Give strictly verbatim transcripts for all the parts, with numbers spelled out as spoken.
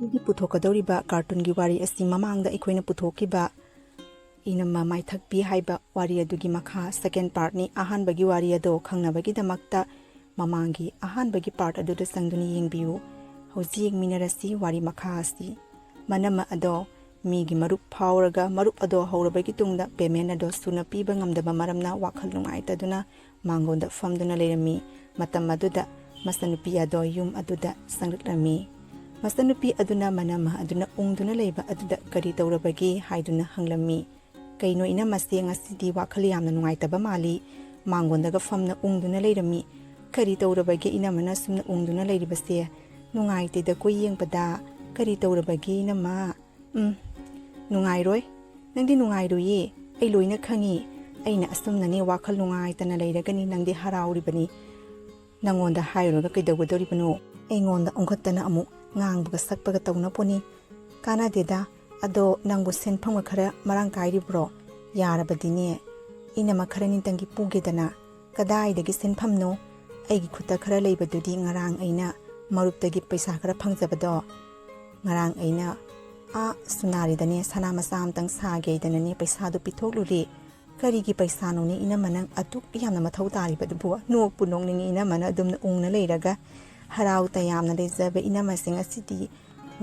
ꯑꯩꯒꯤ ꯄꯨꯊꯣꯛꯀꯗꯧꯔꯤꯕ ꯀꯥꯔꯇꯨꯟꯒꯤ ꯋꯥꯔꯤ ꯑꯁꯤ ꯃꯃꯥꯡꯗ ꯑꯩꯈꯣꯏꯅ ꯄꯨꯊꯣꯛꯈꯤꯕ ꯏꯅꯝꯃ ꯃꯥꯏꯊꯛꯄꯤ ꯍꯥꯏꯕ ꯋꯥꯔꯤ ꯑꯗꯨꯒꯤ ꯃꯈꯥ second partꯅꯤ꯫ ꯑꯍꯥꯟꯕꯒꯤ ꯋꯥꯔꯤ ꯑꯗꯣ ꯈꯪꯅꯕꯒꯤꯗꯃꯛꯇ ꯃꯃꯥꯡꯒꯤ ꯑꯍꯥꯟꯕꯒꯤ part ꯑꯗꯨꯗ ꯆꯪꯗꯨꯅ ꯌꯦꯡꯕꯤꯌꯨ꯫ ꯍꯧꯖꯤꯛ ꯌꯦꯡꯃꯤꯟꯅꯔꯁꯤ ꯋꯥꯔꯤ ꯃꯈꯥ ꯑꯁꯤ꯫ ꯃꯅꯝꯃ ꯑꯗꯣ ꯃꯤꯒꯤ ꯃꯔꯨꯞ ꯐꯥꯎꯔꯒ ꯃꯔꯨꯞ ꯑꯗꯣ ꯍꯧꯔꯕꯒꯤ ꯇꯨꯡꯗ payment ꯑꯗꯣ ꯁꯨꯅ ꯄꯤꯕ ꯉꯝꯗꯕ ꯃꯔꯝꯅ ꯋꯥꯈꯜ ꯅꯨꯡꯉꯥꯏꯇꯗꯨꯅ ꯃꯥꯡꯒꯣꯟꯗ ꯐꯝꯗꯨꯅ ꯂꯩꯔꯝꯃꯤ꯫ ꯃꯇꯝ ꯑꯗꯨꯗ ꯃꯆꯟꯅꯨꯄꯤ ꯑꯗꯣ ꯌꯨꯝ ꯑꯗꯨꯗ ꯆꯪꯂꯛꯂꯝꯃꯤ꯫ ꯃꯆꯟꯅꯨꯄꯤ ꯑꯗꯨꯅ ꯃꯅꯝꯃ ꯑꯗꯨꯅ ꯎꯪꯗꯨꯅ ꯂꯩꯕ ꯑꯗꯨꯗ ꯀꯔꯤ ꯇꯧꯔꯕꯒꯦ ꯍꯥꯏꯗꯨꯅ ꯍꯪꯂꯝꯃꯤ꯫ ꯀꯩꯅꯣ ꯏꯅꯝꯃꯁꯦ ꯉꯁꯤꯗꯤ ꯋꯥꯈꯜ ꯌꯥꯝꯅ ꯅꯨꯡꯉꯥꯏꯇꯕ ꯃꯥꯜꯂꯤ, ꯃꯥꯡꯒꯣꯟꯗꯒ ꯐꯝꯅ ꯎꯪꯗꯨꯅ ꯂꯩꯔꯝꯃꯤ꯫ ꯀꯔꯤ ꯇꯧꯔꯕꯒꯦ ꯏꯅꯝꯃꯅ ꯁꯨꯝꯅ ꯎꯪꯗꯨꯅ ꯂꯩꯔꯤꯕꯁꯦ? ꯅꯨꯡꯉꯥꯏꯇꯦꯗꯀꯣ ꯌꯦꯡꯕꯗ꯫ ꯀꯔꯤ ꯇꯧꯔꯕꯒꯦ ꯏꯅꯝꯃ? ꯎꯝ, ꯅꯨꯡꯉꯥꯏꯔꯣꯏ꯫ ꯅꯪꯗꯤ ꯅꯨꯡꯉꯥꯏꯔꯣꯏꯌꯦ, ꯑꯩ ꯂꯣꯏꯅ ꯈꯪꯉꯤ꯫ ꯑꯩꯅ ꯑꯁꯨꯝꯅꯅꯦ ꯋꯥꯈꯜ ꯅꯨꯡꯉꯥꯏꯇꯅ ꯂꯩꯔꯒꯅꯤ ꯅꯪꯗꯤ ꯍꯔꯥꯎꯔꯤꯕꯅꯤ꯫ ꯅꯪꯉꯣꯟꯗ ꯍꯥꯏꯔꯨꯔꯒ ꯀꯩꯗꯧꯒꯗꯧꯔꯤꯕꯅꯣ? ꯑꯩꯉꯣꯟꯗ ꯑꯣꯟꯈꯠꯇꯅ ꯑꯃꯨꯛ ꯉꯥꯡꯕꯒ ꯁꯛꯄꯒ ꯇꯧꯅꯄꯣꯅꯤ꯫ ꯀꯥꯟꯅꯗꯦꯗ, ꯑꯗꯣ ꯅꯪꯕꯨ ꯁꯦꯟꯐꯝꯒ ꯈꯔ ꯃꯔꯥꯡ ꯀꯥꯏꯔꯤꯕ꯭ꯔꯣ? ꯌꯥꯔꯕꯗꯤꯅꯦ, ꯏꯅꯝꯃ ꯈꯔ ꯅꯤꯡꯇꯪꯒꯤ ꯄꯨꯒꯦꯗꯅ꯫ ꯀꯗꯥꯏꯗꯒꯤ ꯁꯦꯟꯐꯝꯅꯣ? ꯑꯩꯒꯤ ꯈꯨꯠꯇ ꯈꯔ ꯂꯩꯕꯗꯨꯗꯤ ꯉꯔꯥꯡ ꯑꯩꯅ ꯃꯔꯨꯞꯇꯒꯤ ꯄꯩꯁꯥ ꯈꯔ ꯐꯪꯖꯕꯗꯣ꯫ ꯉꯔꯥꯡ ꯑꯩꯅ ꯑꯥ ꯁꯨꯅꯥꯔꯤꯗꯅꯦ ꯁꯅꯥ ꯃꯆꯥ ꯑꯃꯇꯪ ꯁꯥꯒꯦꯗꯅꯅꯦ ꯄꯩꯁꯥꯗꯣ ꯄꯤꯊꯣꯛꯂꯨꯔꯦ꯫ ꯀꯔꯤꯒꯤ ꯄꯩꯁꯥꯅꯣꯅꯦ ꯏꯅꯝꯃ, ꯅꯪ ꯑꯗꯨꯛ ꯌꯥꯝꯅ ꯃꯊꯧ ꯇꯥꯔꯤꯕꯗꯨꯕꯨ? ꯅꯣꯛꯄꯨ ꯅꯣꯛꯅꯤꯡꯉꯤ ꯏꯅꯝꯃꯅ ꯑꯗꯨꯝꯅ ꯎꯪꯅ ꯂꯩꯔꯒ꯫ ꯍꯔꯥꯎ ꯇꯌꯥꯝꯅ ꯂꯩꯖꯕ ꯏꯅꯝꯃꯁꯤꯡ ꯑꯁꯤꯗꯤ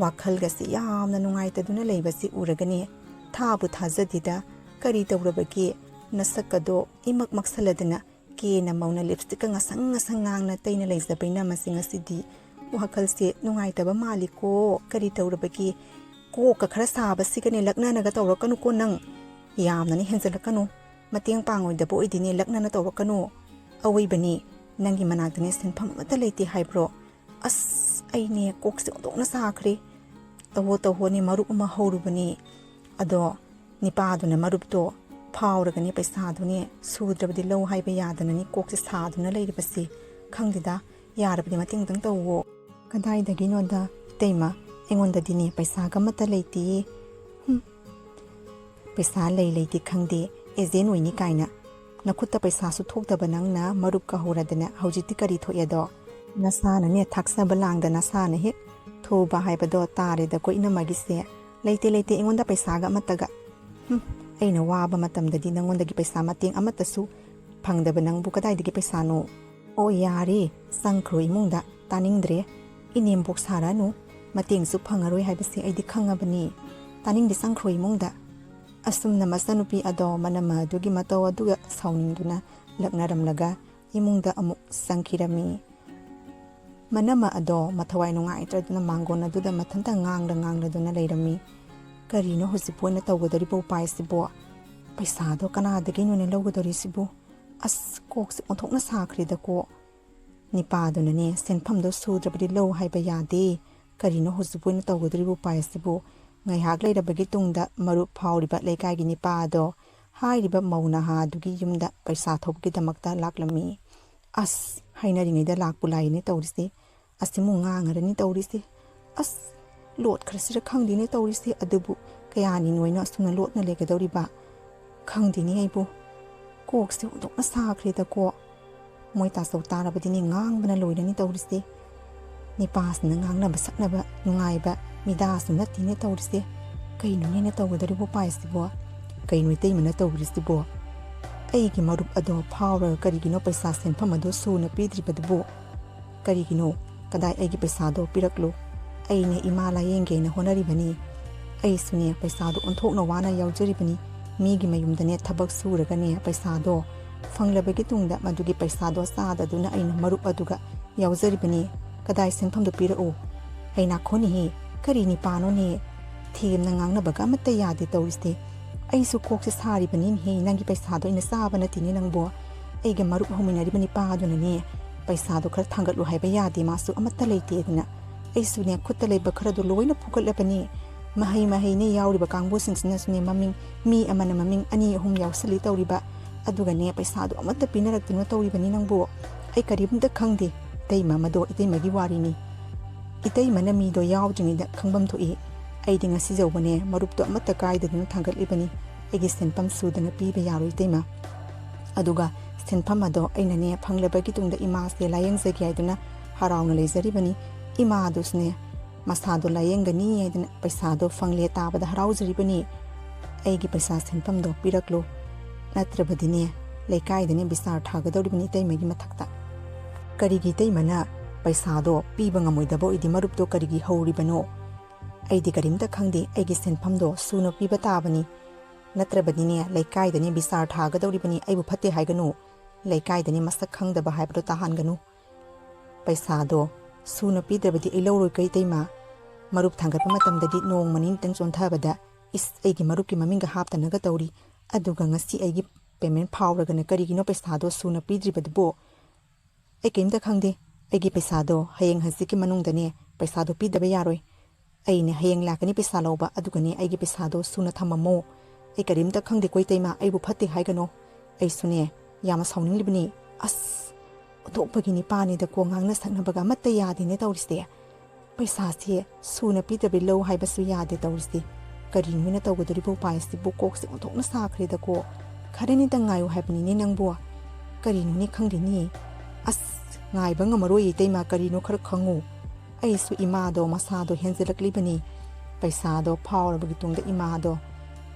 ꯋꯥꯈꯜꯒꯁꯤ ꯌꯥꯝꯅ ꯅꯨꯡꯉꯥꯏꯇꯗꯨꯅ ꯂꯩꯕꯁꯤ ꯎꯔꯒꯅꯦ ꯊꯥꯕꯨ ꯊꯥꯖꯗꯦꯗ꯫ ꯀꯔꯤ ꯇꯧꯔꯕꯒꯦ? ꯅꯁꯛꯀꯗꯣ ꯏꯃꯛ ꯃꯛꯁꯜꯂꯗꯅ ꯀꯦꯅ ꯃꯧꯅ lipstickꯀ ꯉꯁꯪ ꯉꯁꯪ ꯉꯥꯡꯅ ꯇꯩꯅ ꯂꯩꯖꯕ ꯏꯅꯝꯃꯁꯤꯡ ꯑꯁꯤꯗꯤ ꯋꯥꯈꯜꯁꯦ ꯅꯨꯡꯉꯥꯏꯇꯕ ꯃꯥꯜꯂꯤꯀꯣ꯫ ꯀꯔꯤ ꯇꯧꯔꯕꯒꯦ? ꯀꯣꯛꯀ ꯈꯔ ꯁꯥꯕꯁꯤꯒꯅꯦ ꯂꯛꯅꯅꯒ ꯇꯧꯔꯛꯀꯅꯨꯀꯣ ꯅꯪ꯫ ꯌꯥꯝꯅꯅꯦ ꯍꯦꯟꯖꯜꯂꯛꯀꯅꯨ꯫ ꯃꯇꯦꯡ ꯄꯥꯡꯉꯣꯏꯗꯕ ꯑꯣꯏꯗꯤꯅꯦ ꯂꯛꯅꯅ ꯇꯧꯔꯛꯀꯅꯨ꯫ ꯑꯋꯣꯏꯕꯅꯤ, ꯅꯪꯒꯤ ꯃꯅꯥꯛꯇꯅꯦ ꯁꯦꯟꯐꯝ ꯑꯃꯠꯇ ꯂꯩꯇꯦ ꯍꯥꯏꯕ꯭ꯔꯣ? ꯑꯁ, ꯑꯩꯅꯦ ꯀꯣꯛꯁꯦ ꯑꯣꯟꯊꯣꯛꯅ ꯁꯥꯈ꯭ꯔꯦ꯫ ꯇꯧꯍꯣ ꯇꯧꯍꯣꯅꯦ ꯃꯔꯨꯞ ꯑꯃ ꯍꯧꯔꯨꯕꯅꯦ꯫ ꯑꯗꯣ ꯅꯤꯄꯥꯗꯨꯅ ꯃꯔꯨꯞꯇꯣ ꯐꯥꯎꯔꯒꯅꯦ ꯄꯩꯁꯥꯗꯨꯅꯦ ꯁꯨꯗ꯭ꯔꯕꯗꯤ ꯂꯧ ꯍꯥꯏꯕ ꯌꯥꯗꯅꯅꯦ ꯀꯣꯛꯁꯦ ꯁꯥꯗꯨꯅ ꯂꯩꯔꯤꯕꯁꯦ꯫ ꯈꯪꯗꯦꯗ, ꯌꯥꯔꯕꯗꯤ ꯃꯇꯦꯡ ꯑꯝꯇꯪ ꯇꯧꯋꯣ꯫ ꯀꯗꯥꯏꯗꯒꯤꯅꯣꯗ ꯏꯇꯩꯃ, ꯑꯩꯉꯣꯟꯗꯗꯤꯅꯦ ꯄꯩꯁꯥꯒ ꯑꯃꯠꯇ ꯂꯩꯇꯤꯌꯦ꯫ ꯍꯨꯝ, ꯄꯩꯁꯥ ꯂꯩ ꯂꯩꯇꯦ ꯈꯪꯗꯦ, agent ꯑꯣꯏꯅꯤ ꯀꯥꯏꯅ꯫ ꯅꯈꯨꯠꯇ ꯄꯩꯁꯥꯁꯨ ꯊꯣꯛꯇꯕ ꯅꯪꯅ ꯃꯔꯨꯞꯀ ꯍꯧꯔꯗꯅ ꯍꯧꯖꯤꯛꯇꯤ ꯀꯔꯤ ꯊꯣꯛꯑꯦꯗꯣ? ꯅꯁꯥꯅꯅꯦ ꯊꯥꯛꯆꯕ ꯂꯥꯡꯗ ꯅꯁꯥꯅ ꯍꯦꯛ ꯄꯨꯕ ꯍꯥꯏꯕꯗꯣ ꯇꯥꯔꯦꯗꯀꯣ ꯏꯅꯝꯃꯒꯤꯁꯦ꯫ "ꯂꯩꯇꯦ, ꯂꯩꯇꯦ, ꯑꯩꯉꯣꯟꯗ ꯄꯩꯁꯥꯒ ꯑꯃꯠꯇꯒ꯫ ꯍꯨꯝ, ꯑꯩꯅ ꯋꯥꯕ ꯃꯇꯝꯗꯗꯤ ꯅꯪꯉꯣꯟꯗꯒꯤ ꯄꯩꯁꯥ ꯃꯇꯦꯡ ꯑꯃꯠꯇꯁꯨ ꯐꯪꯗꯕ ꯅꯪꯕꯨ ꯀꯗꯥꯏꯗꯒꯤ ꯄꯩꯁꯥꯅꯣ?" "ꯑꯣ, ꯌꯥꯔꯦ, ꯆꯪꯈ꯭ꯔꯣ ꯏꯃꯨꯡꯗ, ꯇꯥꯅꯤꯡꯗ꯭ꯔꯦ꯫ ꯏꯅꯦꯝꯕꯣꯛ ꯁꯥꯔꯛꯑꯅꯨ, ꯃꯇꯦꯡꯁꯨ ꯐꯪꯉꯔꯣꯏ ꯍꯥꯏꯕꯁꯦ ꯑꯩꯗꯤ ꯈꯪꯉꯕꯅꯤ꯫ ꯇꯥꯅꯤꯡꯗꯦ, ꯆꯪꯈ꯭ꯔꯣ ꯏꯃꯨꯡꯗ꯫" ꯑꯁꯨꯝꯅ ꯃꯆꯥꯅꯨꯄꯤ ꯑꯗꯣ ꯃꯅꯝꯃ ꯑꯗꯨꯒꯤ ꯃꯇꯧ ꯑꯗꯨꯒ ꯁꯥꯎꯅꯤꯡꯗꯨꯅ ꯂꯛꯅꯔꯝꯂꯒ ꯏꯃꯨꯡꯗ ꯑꯃꯨꯛ ꯆꯪꯈꯤꯔꯝꯃꯤ꯫ ꯃꯅꯝꯃ ꯑꯗꯣ ꯃꯊꯋꯥꯏ ꯅꯨꯡꯉꯥꯏꯇ꯭ꯔꯗꯨꯅ ꯃꯥꯡꯒꯣꯟ ꯑꯗꯨꯗ ꯃꯊꯟꯇ ꯉꯥꯡꯂ ꯉꯥꯡꯂꯗꯨꯅ ꯂꯩꯔꯝꯃꯤ꯫ "ꯀꯔꯤꯅꯣ ꯍꯧꯖꯤꯛꯄꯨ ꯑꯣꯏꯅ ꯇꯧꯒꯗꯧꯔꯤꯕ ꯎꯄꯥꯏꯁꯤꯕꯣ? ꯄꯩꯁꯥꯗꯣ ꯀꯅꯥꯗꯒꯤꯅꯣꯅꯦ ꯂꯧꯒꯗꯧꯔꯤꯁꯤꯕꯨ? ꯑꯁ, ꯀꯣꯛꯁꯦ ꯑꯣꯟꯊꯣꯛꯅ ꯁꯥꯈ꯭ꯔꯦꯗꯀꯣ꯫" ꯅꯤꯄꯥꯗꯨꯅꯅꯦ, "ꯁꯦꯟꯐꯝꯗꯣ ꯁꯨꯗ꯭ꯔꯕꯗꯤ ꯂꯧ ꯍꯥꯏꯕ ꯌꯥꯗꯦ꯫ ꯀꯔꯤꯅꯣ ꯍꯧꯖꯤꯛꯄꯨ ꯑꯣꯏꯅ ꯇꯧꯒꯗꯧꯔꯤꯕ ꯎꯄꯥꯏꯁꯤꯕꯨ?" ꯉꯥꯏꯍꯥꯛ ꯂꯩꯔꯕꯒꯤ ꯇꯨꯡꯗ ꯃꯔꯨꯞ ꯐꯥꯎꯔꯤꯕ ꯂꯩꯀꯥꯏꯒꯤ ꯅꯤꯄꯥ ꯑꯗꯣ ꯍꯥꯏꯔꯤꯕ ꯃꯧ ꯅꯍꯥ ꯑꯗꯨꯒꯤ ꯌꯨꯝꯗ ꯄꯩꯁꯥ ꯊꯧꯕꯒꯤꯗꯃꯛꯇ ꯂꯥꯛꯂꯝꯃꯤ꯫ ꯑꯁ, ꯍꯥꯏꯅꯔꯤꯉꯩꯗ ꯂꯥꯛꯄꯨ ꯂꯥꯛꯏꯅꯦ ꯇꯧꯔꯤꯁꯦ꯫ ꯑꯁꯤꯃꯨꯛ ꯉꯥꯡꯉꯔꯅꯤ ꯇꯧꯔꯤꯁꯦ꯫ ꯑꯁ, ꯂꯣꯠꯈ꯭ꯔꯁꯤꯔ ꯈꯪꯗꯦꯅꯦ ꯇꯧꯔꯤꯁꯦ꯫ ꯑꯗꯨꯕꯨ ꯀꯌꯥꯅꯤ ꯅꯣꯏꯅ ꯑꯁꯨꯝꯅ ꯂꯣꯠꯅ ꯂꯩꯒꯗꯧꯔꯤꯕ? ꯈꯪꯗꯦꯅꯦ ꯑꯩꯕꯨ꯫ ꯀꯣꯛꯁꯦ ꯑꯣꯟꯊꯣꯛꯅ ꯁꯥꯈ꯭ꯔꯦꯗꯀꯣ꯫ ꯃꯣꯏ ꯇꯥꯆꯧ ꯇꯥꯔꯕꯗꯤꯅꯦ ꯉꯥꯡꯕꯅ ꯂꯣꯏꯔꯅꯤ ꯇꯧꯔꯤꯁꯦ꯫ ꯅꯤꯄꯥꯁꯤꯅ ꯉꯥꯡꯅꯕ ꯁꯛꯅꯕ ꯅꯨꯡꯉꯥꯏꯕ ꯃꯤꯗꯥꯁꯨ ꯅꯠꯇꯦꯅꯦ ꯇꯧꯔꯤꯁꯦ꯫ ꯀꯩꯅꯣꯅꯦꯅ ꯇꯧꯒꯗꯧꯔꯤꯕ ꯎꯄꯥꯏꯁꯤꯕꯣ? ꯀꯩꯅꯣ ꯏꯇꯩꯃꯅ ꯇꯧꯔꯤꯁꯤꯕꯣ? ꯑꯩꯒꯤ ꯃꯔꯨꯞ ꯑꯗꯣ ꯐꯥꯎꯔꯒ ꯀꯔꯤꯒꯤꯅꯣ ꯄꯩꯁꯥ ꯁꯦꯟꯐꯝ ꯑꯗꯣ ꯁꯨꯅ ꯄꯤꯗ꯭ꯔꯤꯕꯗꯨꯕꯣ? ꯀꯔꯤꯒꯤꯅꯣ? ꯀꯗꯥꯏ ꯑꯩꯒꯤ ꯄꯩꯁꯥꯗꯣ ꯄꯤꯔꯛꯂꯣ꯫ ꯑꯩꯅ ꯏꯃꯥ ꯂꯥꯌꯦꯡꯒꯦꯅ ꯍꯣꯠꯅꯔꯤꯕꯅꯤ꯫ ꯑꯩꯁꯨꯅꯦ ꯄꯩꯁꯥꯗꯣ ꯑꯣꯟꯊꯣꯛꯅ ꯋꯥꯅ ꯌꯥꯎꯖꯔꯤꯕꯅꯤ꯫ ꯃꯤꯒꯤ ꯃꯌꯨꯝꯗꯅꯦ ꯊꯕꯛ ꯁꯨꯔꯒꯅꯦ ꯄꯩꯁꯥꯗꯣ ꯐꯪꯂꯕꯒꯤ ꯇꯨꯡꯗ ꯃꯗꯨꯒꯤ ꯄꯩꯁꯥꯗꯣ ꯆꯥꯗꯗꯨꯅ ꯑꯩꯅ ꯃꯔꯨꯞ ꯑꯗꯨꯒ ꯌꯥꯎꯖꯔꯤꯕꯅꯤ꯫ ꯀꯗꯥꯏ ꯁꯦꯟꯐꯝꯗꯣ ꯄꯤꯔꯛꯎ꯫ ꯍꯩ ꯅꯥꯈꯣꯅꯦꯍꯦ, ꯀꯔꯤ ꯅꯤꯄꯥꯅꯣꯅꯦ? ꯊꯦꯝꯅ ꯉꯥꯡꯅꯕꯒ ꯑꯃꯠꯇ ꯌꯥꯗꯦ ꯇꯧꯔꯤꯁꯦ꯫ ꯑꯩꯁꯨ ꯀꯣꯛꯁꯦ ꯁꯥꯔꯤꯕꯅꯤꯅꯦꯍꯦ, ꯅꯪꯒꯤ ꯄꯩꯁꯥꯗꯣ ꯑꯩꯅ ꯆꯥꯕ ꯅꯠꯇꯦꯅꯦ ꯅꯪꯕꯣ꯫ ꯑꯩꯒ ꯃꯔꯨꯞ ꯍꯧꯃꯤꯟꯅꯔꯤꯕ ꯅꯤꯄꯥꯗꯨꯅꯅꯦ ꯄꯩꯁꯥꯗꯣ ꯈꯔ ꯊꯥꯡꯒꯠꯂꯨ ꯍꯥꯏꯕ ꯌꯥꯗꯦ, ꯃꯥꯁꯨ ꯑꯃꯠꯇ ꯂꯩꯇꯦ ꯑꯗꯨꯅ꯫ ꯑꯩꯁꯨꯅꯦ ꯈꯨꯠꯇ ꯂꯩꯕ ꯈꯔꯗꯣ ꯂꯣꯏꯅ ꯐꯨꯒꯠꯂꯕꯅꯤ꯫ ꯃꯍꯩ ꯃꯍꯩꯅꯦ ꯌꯥꯎꯔꯤꯕ ꯀꯥꯡꯕꯨꯁꯤꯡꯁꯤꯅꯁꯨꯅꯦ ꯃꯃꯤꯡ ꯃꯤ ꯑꯃꯅ ꯃꯃꯤꯡ ꯑꯅꯤ ꯑꯍꯨꯝ ꯌꯥꯎꯁꯜꯂꯤ ꯇꯧꯔꯤꯕ꯫ ꯑꯗꯨꯒꯅꯦ ꯄꯩꯁꯥꯗꯣ ꯑꯃꯠꯇ ꯄꯤꯅꯔꯛꯇꯅ ꯇꯧꯔꯤꯕꯅꯤ ꯅꯪꯕꯨ꯫ ꯑꯩ ꯀꯔꯤꯝꯇ ꯈꯪꯗꯦ꯫ ꯏꯇꯩꯃ, ꯃꯗꯣ ꯏꯇꯩꯃꯒꯤ ꯋꯥꯔꯤꯅꯤ꯫ ꯏꯇꯩꯃꯅ ꯃꯤꯗꯣ ꯌꯥꯎꯗ꯭ꯔꯤꯉꯩꯗ ꯈꯪꯐꯝ ꯊꯣꯛꯏ꯫ ꯑꯩꯗꯤ ꯉꯁꯤ ꯌꯧꯕꯅꯦ ꯃꯔꯨꯞꯇꯣ ꯑꯃꯠꯇ ꯀꯥꯏꯗꯗꯅ ꯊꯥꯡꯒꯠꯂꯤꯕꯅꯤ꯫ ꯑꯩꯒꯤ ꯁꯦꯟꯐꯝ ꯁꯨꯗꯅ ꯄꯤꯕ ꯌꯥꯔꯣꯏ ꯏꯇꯩꯃ꯫ ꯑꯗꯨꯒ ꯁꯦꯟꯐꯝ ꯑꯗꯣ ꯑꯩꯅꯅꯦ ꯐꯪꯂꯕꯒꯤ ꯇꯨꯡꯗ ꯏꯃꯥꯁꯦ ꯂꯥꯌꯦꯡꯖꯒꯦ ꯍꯥꯏꯗꯨꯅ ꯍꯔꯥꯎꯅ ꯂꯩꯖꯔꯤꯕꯅꯤ꯫ ꯏꯃꯥ ꯑꯗꯨꯁꯨꯅꯦ ꯃꯁꯥꯗꯣ ꯂꯥꯌꯦꯡꯒꯅꯤ ꯍꯥꯏꯗꯅ ꯄꯩꯁꯥꯗꯣ ꯐꯪꯂꯦ ꯇꯥꯕꯗ ꯍꯔꯥꯎꯖꯔꯤꯕꯅꯤ꯫ ꯑꯩꯒꯤ ꯄꯩꯁꯥ ꯁꯦꯟꯐꯝꯗꯣ ꯄꯤꯔꯛꯂꯨ, ꯅꯠꯇ꯭ꯔꯕꯗꯤꯅꯦ ꯂꯩꯀꯥꯏꯗꯅꯦ ꯕꯤꯆꯥꯔ ꯊꯥꯒꯗꯧꯔꯤꯕꯅꯤ ꯏꯇꯩꯃꯒꯤ ꯃꯊꯛꯇ꯫ ꯀꯔꯤꯒꯤ ꯏꯇꯩꯃꯅ ꯄꯩꯁꯥꯗꯣ ꯄꯤꯕ ꯉꯝꯃꯣꯏꯗꯕ ꯑꯣꯏꯗꯤ ꯃꯔꯨꯞꯇꯣ ꯀꯔꯤꯒꯤ ꯍꯧꯔꯤꯕꯅꯣ? ꯑꯩꯗꯤ ꯀꯔꯤꯝꯇ ꯈꯪꯗꯦ, ꯑꯩꯒꯤ ꯁꯦꯟꯐꯝꯗꯣ ꯁꯨꯅ ꯄꯤꯕ ꯇꯥꯕꯅꯤ, ꯅꯠꯇ꯭ꯔꯕꯗꯤꯅꯦ ꯂꯩꯀꯥꯏꯗꯅꯦ ꯕꯤꯆꯥꯔ ꯊꯥꯒꯗꯧꯔꯤꯕꯅꯤ, ꯑꯩꯕꯨ ꯐꯠꯇꯦ ꯍꯥꯏꯒꯅꯨ, ꯂꯩꯀꯥꯏꯗꯅꯦ ꯃꯁꯛ ꯈꯪꯗꯕ ꯍꯥꯏꯕꯗꯣ ꯇꯥꯍꯟꯒꯅꯨ꯫ ꯄꯩꯁꯥꯗꯣ ꯁꯨꯅ ꯄꯤꯗ꯭ꯔꯕꯗꯤ ꯑꯩ ꯂꯧꯔꯣꯏꯀꯣ ꯏꯇꯩꯃ꯫ ꯃꯔꯨꯞ ꯊꯥꯡꯒꯠꯄ ꯃꯇꯝꯗꯗꯤ ꯅꯣꯡꯃ ꯅꯤꯅꯤꯇꯪ ꯆꯣꯟꯊꯕꯗ ꯏꯁ ꯑꯩꯒꯤ ꯃꯔꯨꯞꯀꯤ ꯃꯃꯤꯡꯒ ꯍꯥꯞꯇꯅꯒ ꯇꯧꯔꯤ, ꯑꯗꯨꯒ ꯉꯁꯤ ꯑꯩꯒꯤ ꯄꯦꯃꯦꯟ ꯐꯥꯎꯔꯒꯅ ꯀꯔꯤꯒꯤꯅꯣ ꯄꯩꯁꯥꯗꯣ ꯁꯨꯅ ꯄꯤꯗ꯭ꯔꯤꯕꯗꯨꯕꯣ? ꯑꯩ ꯀꯔꯤꯝꯇ ꯈꯪꯗꯦ꯫ ꯑꯩꯒꯤ ꯄꯩꯁꯥꯗꯣ ꯍꯌꯦꯡ ꯍꯪꯆꯤꯠꯀꯤ ꯃꯅꯨꯡꯗꯅꯦ ꯄꯩꯁꯥꯗꯣ ꯄꯤꯗꯕ ꯌꯥꯔꯣꯏ꯫ ꯑꯩꯅꯦ ꯍꯌꯦꯡ ꯂꯥꯛꯀꯅꯤ ꯄꯩꯁꯥ ꯂꯧꯕ, ꯑꯗꯨꯒꯅꯦ ꯑꯩꯒꯤ ꯄꯩꯁꯥꯗꯣ ꯁꯨꯅ ꯊꯝꯃꯝꯃꯣ꯫ ꯑꯩ ꯀꯔꯤꯝꯇ ꯈꯪꯗꯦꯀꯣ ꯏꯇꯩꯃ, ꯑꯩꯕꯨ ꯐꯠꯇꯦ ꯍꯥꯏꯒꯅꯣ꯫ ꯑꯩꯁꯨꯅꯦ ꯌꯥꯝꯅ ꯁꯥꯎꯅꯤꯡꯂꯤꯕꯅꯤ꯫ ꯑꯁ, ꯑꯣꯟꯊꯣꯛꯄꯒꯤꯅꯤ ꯄꯥꯅꯤꯗꯀꯣ, ꯉꯥꯡꯅ ꯁꯛꯅꯕꯒ ꯑꯃꯠꯇ ꯌꯥꯗꯦꯅꯦ ꯇꯧꯔꯤꯁꯦ꯫ ꯄꯩꯁꯥꯁꯦ ꯁꯨꯅ ꯄꯤꯗꯕꯤ ꯂꯧ ꯍꯥꯏꯕꯁꯨ ꯌꯥꯗꯦ ꯇꯧꯔꯤꯁꯦ꯫ ꯀꯔꯤꯅꯣ ꯑꯩꯅ ꯇꯧꯒꯗꯧꯔꯤꯕ ꯎꯄꯥꯏꯁꯤꯕꯨ? ꯀꯣꯛꯁꯦ ꯑꯣꯟꯊꯣꯛꯅ ꯁꯥꯈ꯭ꯔꯦꯗꯀꯣ꯫ ꯈꯔꯅꯤꯇꯪ ꯉꯥꯏꯌꯨ ꯍꯥꯏꯕꯅꯤꯅꯦ ꯅꯪꯕꯨ꯫ ꯀꯔꯤꯅꯣꯅꯦ ꯈꯪꯗꯦꯅꯦ꯫ ꯑꯁ, ꯉꯥꯏꯕ ꯉꯝꯃꯔꯣꯏ ꯏꯇꯩꯃ, ꯀꯔꯤꯅꯣ ꯈꯔ ꯈꯪꯉꯨ꯫ ꯑꯩꯁꯨ ꯏꯃꯥꯗꯣ ꯃꯁꯥꯗꯣ ꯍꯦꯟꯖꯜꯂꯛꯂꯤꯕꯅꯤ꯫ ꯄꯩꯁꯥꯗꯣ ꯐꯥꯎꯔꯕꯒꯤ ꯇꯨꯡꯗ ꯏꯃꯥꯗꯣ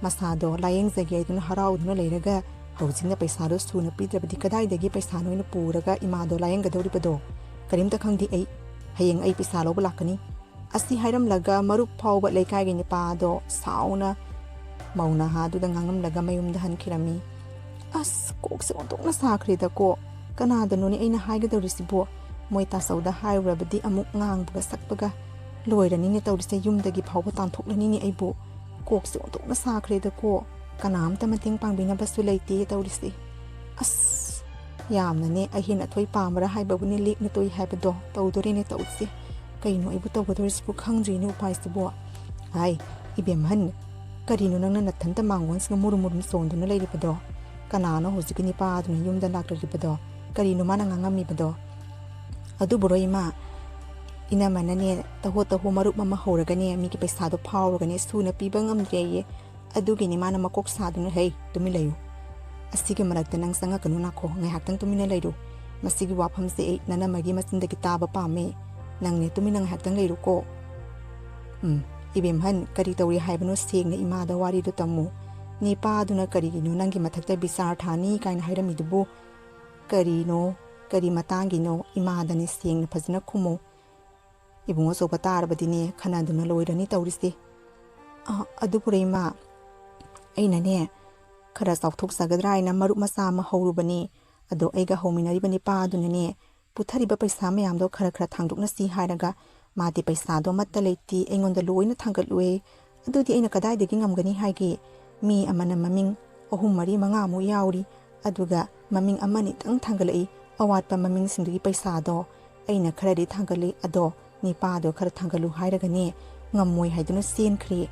ꯃꯁꯥꯗꯣ ꯂꯥꯌꯦꯡꯖꯒꯦ ꯍꯥꯏꯗꯨꯅ ꯍꯔꯥꯎꯗꯨꯅ ꯂꯩꯔꯒ ꯍꯧꯖꯤꯛꯅ ꯄꯩꯁꯥꯗꯣ ꯁꯨꯅ ꯄꯤꯗ꯭ꯔꯕꯗꯤ ꯀꯗꯥꯏꯗꯒꯤ ꯄꯩꯁꯥꯅꯣ ꯑꯩꯅ ꯄꯨꯔꯒ ꯏꯃꯥꯗꯣ ꯂꯥꯌꯦꯡꯒꯗꯧꯔꯤꯕꯗꯣ? ꯀꯔꯤꯝꯇ ꯈꯪꯗꯦ ꯑꯩ꯫ ꯍꯌꯦꯡ ꯑꯩ ꯄꯩꯁꯥ ꯂꯧꯕ ꯂꯥꯛꯀꯅꯤ꯫ ꯑꯁꯤ ꯍꯥꯏꯔꯝꯂꯒ ꯃꯔꯨꯞ ꯐꯥꯎꯕ ꯂꯩꯀꯥꯏꯒꯤ ꯅꯨꯄꯥꯗꯣ ꯁꯥꯎꯅ ꯃꯧ ꯅꯍꯥꯗꯨꯗ ꯉꯥꯡꯉꯝꯂꯒ ꯃꯌꯨꯝꯗ ꯍꯟꯈꯤꯔꯝꯃꯤ꯫ ꯑꯁ, ꯀꯣꯛꯁꯦ ꯑꯣꯟꯊꯣꯛꯅ ꯁꯥꯈ꯭ꯔꯦꯗꯀꯣ꯫ ꯀꯅꯥꯗꯅꯣꯅꯦ ꯑꯩꯅ ꯍꯥꯏꯒꯗꯧꯔꯤꯁꯤꯕꯣ? ꯃꯣꯏ ꯇꯥꯆꯧꯗ ꯍꯥꯏꯔꯨꯔꯕꯗꯤ ꯑꯃꯨꯛ ꯉꯥꯡꯕꯒ ꯁꯛꯄꯒ ꯂꯣꯏꯔꯅꯤꯅꯦ ꯇꯧꯔꯤꯁꯦ, ꯌꯨꯝꯗꯒꯤ ꯐꯥꯎꯕ ꯇꯥꯟꯊꯣꯛꯂꯅꯤꯅꯦ ꯑꯩꯕꯨ꯫ ꯀꯣꯛꯁꯦ ꯑꯣꯟꯊꯣꯛꯅ ꯁꯥꯈ꯭ꯔꯦꯗꯀꯣ꯫ ꯀꯅꯥꯝꯇ ꯃꯇꯦꯡ ꯄꯥꯡꯕꯤꯅꯕꯁꯨ ꯂꯩꯇꯦ ꯇꯧꯔꯤꯁꯦ꯫ ꯑꯁ, ꯌꯥꯝꯅꯅꯦ ꯑꯍꯦꯟ ꯑꯊꯣꯏ ꯄꯥꯝꯕ꯭ꯔꯥ ꯍꯥꯏꯕꯕꯨꯅꯦ ꯂꯦꯛꯅ ꯇꯣꯏ ꯍꯥꯏꯕꯗꯣ ꯇꯧꯗꯣꯔꯦꯅꯦ ꯇꯧꯔꯤꯁꯦ꯫ ꯀꯩꯅꯣ ꯑꯩꯕꯨ ꯇꯧꯒꯗꯧꯔꯤꯁꯤꯕꯨ ꯈꯪꯗ꯭ꯔꯤꯅꯦ ꯎꯄꯥꯏꯁꯤꯕꯨ꯫ ꯍꯥꯏ, ꯏꯕꯦꯝꯍꯟ, ꯀꯔꯤꯅꯣ ꯅꯪꯅ ꯅꯊꯟꯇ ꯃꯥꯡꯒꯣꯟꯁꯤꯒ ꯃꯨꯔꯨꯝ ꯃꯨꯔꯨꯝ ꯆꯣꯡꯗꯨꯅ ꯂꯩꯔꯤꯕꯗꯣ? ꯀꯅꯥꯅꯣ ꯍꯧꯖꯤꯛꯀꯤ ꯅꯤꯄꯥꯗꯨꯅ ꯌꯨꯝꯗ ꯂꯥꯛꯂꯤꯕꯗꯣ? ꯀꯔꯤꯅꯣ ꯃꯥꯅ ꯉꯥꯡꯉꯝꯃꯤꯕꯗꯣ? ꯑꯗꯨꯕꯨꯔꯣ ꯏꯃꯥ, ꯏꯅꯝꯃꯅꯅꯦ ꯇꯍꯣ ꯇꯍꯣ ꯃꯔꯨꯞ ꯑꯃ ꯍꯧꯔꯒꯅꯦ ꯃꯤꯒꯤ ꯄꯩꯁꯥꯗꯣ ꯐꯥꯎꯔꯒꯅꯦ ꯁꯨꯅ ꯄꯤꯕ ꯉꯝꯗ꯭ꯔꯦꯌꯦ꯫ ꯑꯗꯨꯒꯤꯅꯤ ꯃꯥꯅ ꯃꯀꯣꯛ ꯁꯥꯗꯨꯅ꯫ ꯍꯩ, ꯇꯨꯃꯤꯟ ꯂꯩꯌꯨ꯫ ꯑꯁꯤꯒꯤ ꯃꯔꯛꯇ ꯅꯪ ꯆꯪꯉꯛꯀꯅꯨ ꯅꯥꯈꯣ, ꯉꯥꯏꯍꯥꯛꯇꯪ ꯇꯨꯃꯤꯟꯅ ꯂꯩꯔꯨ꯫ ꯃꯁꯤꯒꯤ ꯋꯥꯐꯝꯁꯦ ꯑꯩ ꯅꯅꯝꯃꯒꯤ ꯃꯆꯤꯟꯗꯒꯤ ꯇꯥꯕ ꯄꯥꯝꯃꯦ꯫ ꯅꯪꯅꯦ ꯇꯨꯃꯤꯟꯅ ꯉꯥꯏꯍꯥꯛꯇꯪ ꯂꯩꯔꯨꯀꯣ꯫ ꯎꯝ, ꯏꯕꯦꯝꯍꯟ, ꯀꯔꯤ ꯇꯧꯔꯤ ꯍꯥꯏꯕꯅꯣ? ꯁꯦꯡꯅ ꯏꯃꯥꯗ ꯋꯥꯔꯤꯗꯨ ꯇꯝꯃꯨ꯫ ꯅꯤꯄꯥꯗꯨꯅ ꯀꯔꯤꯒꯤꯅꯣ ꯅꯪꯒꯤ ꯃꯊꯛꯇ ꯕꯤꯆꯥꯔ ꯊꯥꯅꯤ ꯀꯥꯏꯅ ꯍꯥꯏꯔꯝꯃꯤꯗꯨꯕꯨ? ꯀꯔꯤꯅꯣ? ꯀꯔꯤ ꯃꯇꯥꯡꯒꯤꯅꯣ? ꯏꯃꯥꯗꯅꯦ ꯁꯦꯡꯅ ꯐꯖꯅ ꯈꯨꯝꯃꯨ꯫ ꯏꯕꯨꯡ ꯑꯆꯧꯕ ꯇꯥꯔꯕꯗꯤꯅꯦ ꯈꯟꯅꯗꯨꯅ ꯂꯣꯏꯔꯅꯤ ꯇꯧꯔꯤꯁꯦ꯫ ꯑ, ꯑꯗꯨꯕꯨꯔꯦ ꯏꯃꯥ, ꯑꯩꯅꯅꯦ ꯈꯔ ꯆꯥꯎꯊꯣꯛꯆꯒꯗ꯭ꯔꯥ ꯍꯥꯏꯅ ꯃꯔꯨꯞ ꯃꯆꯥ ꯑꯃ ꯍꯧꯔꯨꯕꯅꯤ꯫ ꯑꯗꯣ ꯑꯩꯒ ꯍꯧꯃꯤꯟꯅꯔꯤꯕ ꯅꯤꯄꯥꯗꯨꯅꯅꯦ ꯄꯨꯊꯔꯤꯕ ꯄꯩꯁꯥ ꯃꯌꯥꯝꯗꯣ ꯈꯔ ꯈꯔ ꯊꯥꯡꯗꯣꯛꯅꯁꯤ ꯍꯥꯏꯔꯒ, ꯃꯥꯗꯤ ꯄꯩꯁꯥꯗꯣ ꯑꯃꯠꯇ ꯂꯩꯇꯦ, ꯑꯩꯉꯣꯟꯗ ꯂꯣꯏꯅ ꯊꯥꯡꯒꯠꯂꯨꯏ꯫ ꯑꯗꯨꯗꯤ ꯑꯩꯅ ꯀꯗꯥꯏꯗꯒꯤ ꯉꯝꯒꯅꯤ ꯍꯥꯏꯒꯦ? ꯃꯤ ꯑꯃꯅ ꯃꯃꯤꯡ ꯑꯍꯨꯝ ꯃꯔꯤ ꯃꯉꯥꯃꯨꯛ ꯌꯥꯎꯔꯤ, ꯑꯗꯨꯒ ꯃꯃꯤꯡ ꯑꯃꯅꯤꯇꯪ ꯊꯥꯡꯒꯠꯂꯛꯏ꯫ ꯑꯋꯥꯠꯄ ꯃꯃꯤꯡꯁꯤꯡꯗꯨꯒꯤ ꯄꯩꯁꯥꯗꯣ ꯑꯩꯅ ꯈꯔꯗꯤ ꯊꯥꯡꯒꯠꯂꯤ, ꯑꯗꯣ ꯅꯤꯄꯥꯗꯣ ꯈꯔ ꯊꯥꯡꯒꯠꯂꯨ ꯍꯥꯏꯔꯒꯅꯦ ꯉꯝꯃꯣꯏ ꯍꯥꯏꯗꯨꯅ ꯆꯦꯟꯈ꯭ꯔꯦ꯫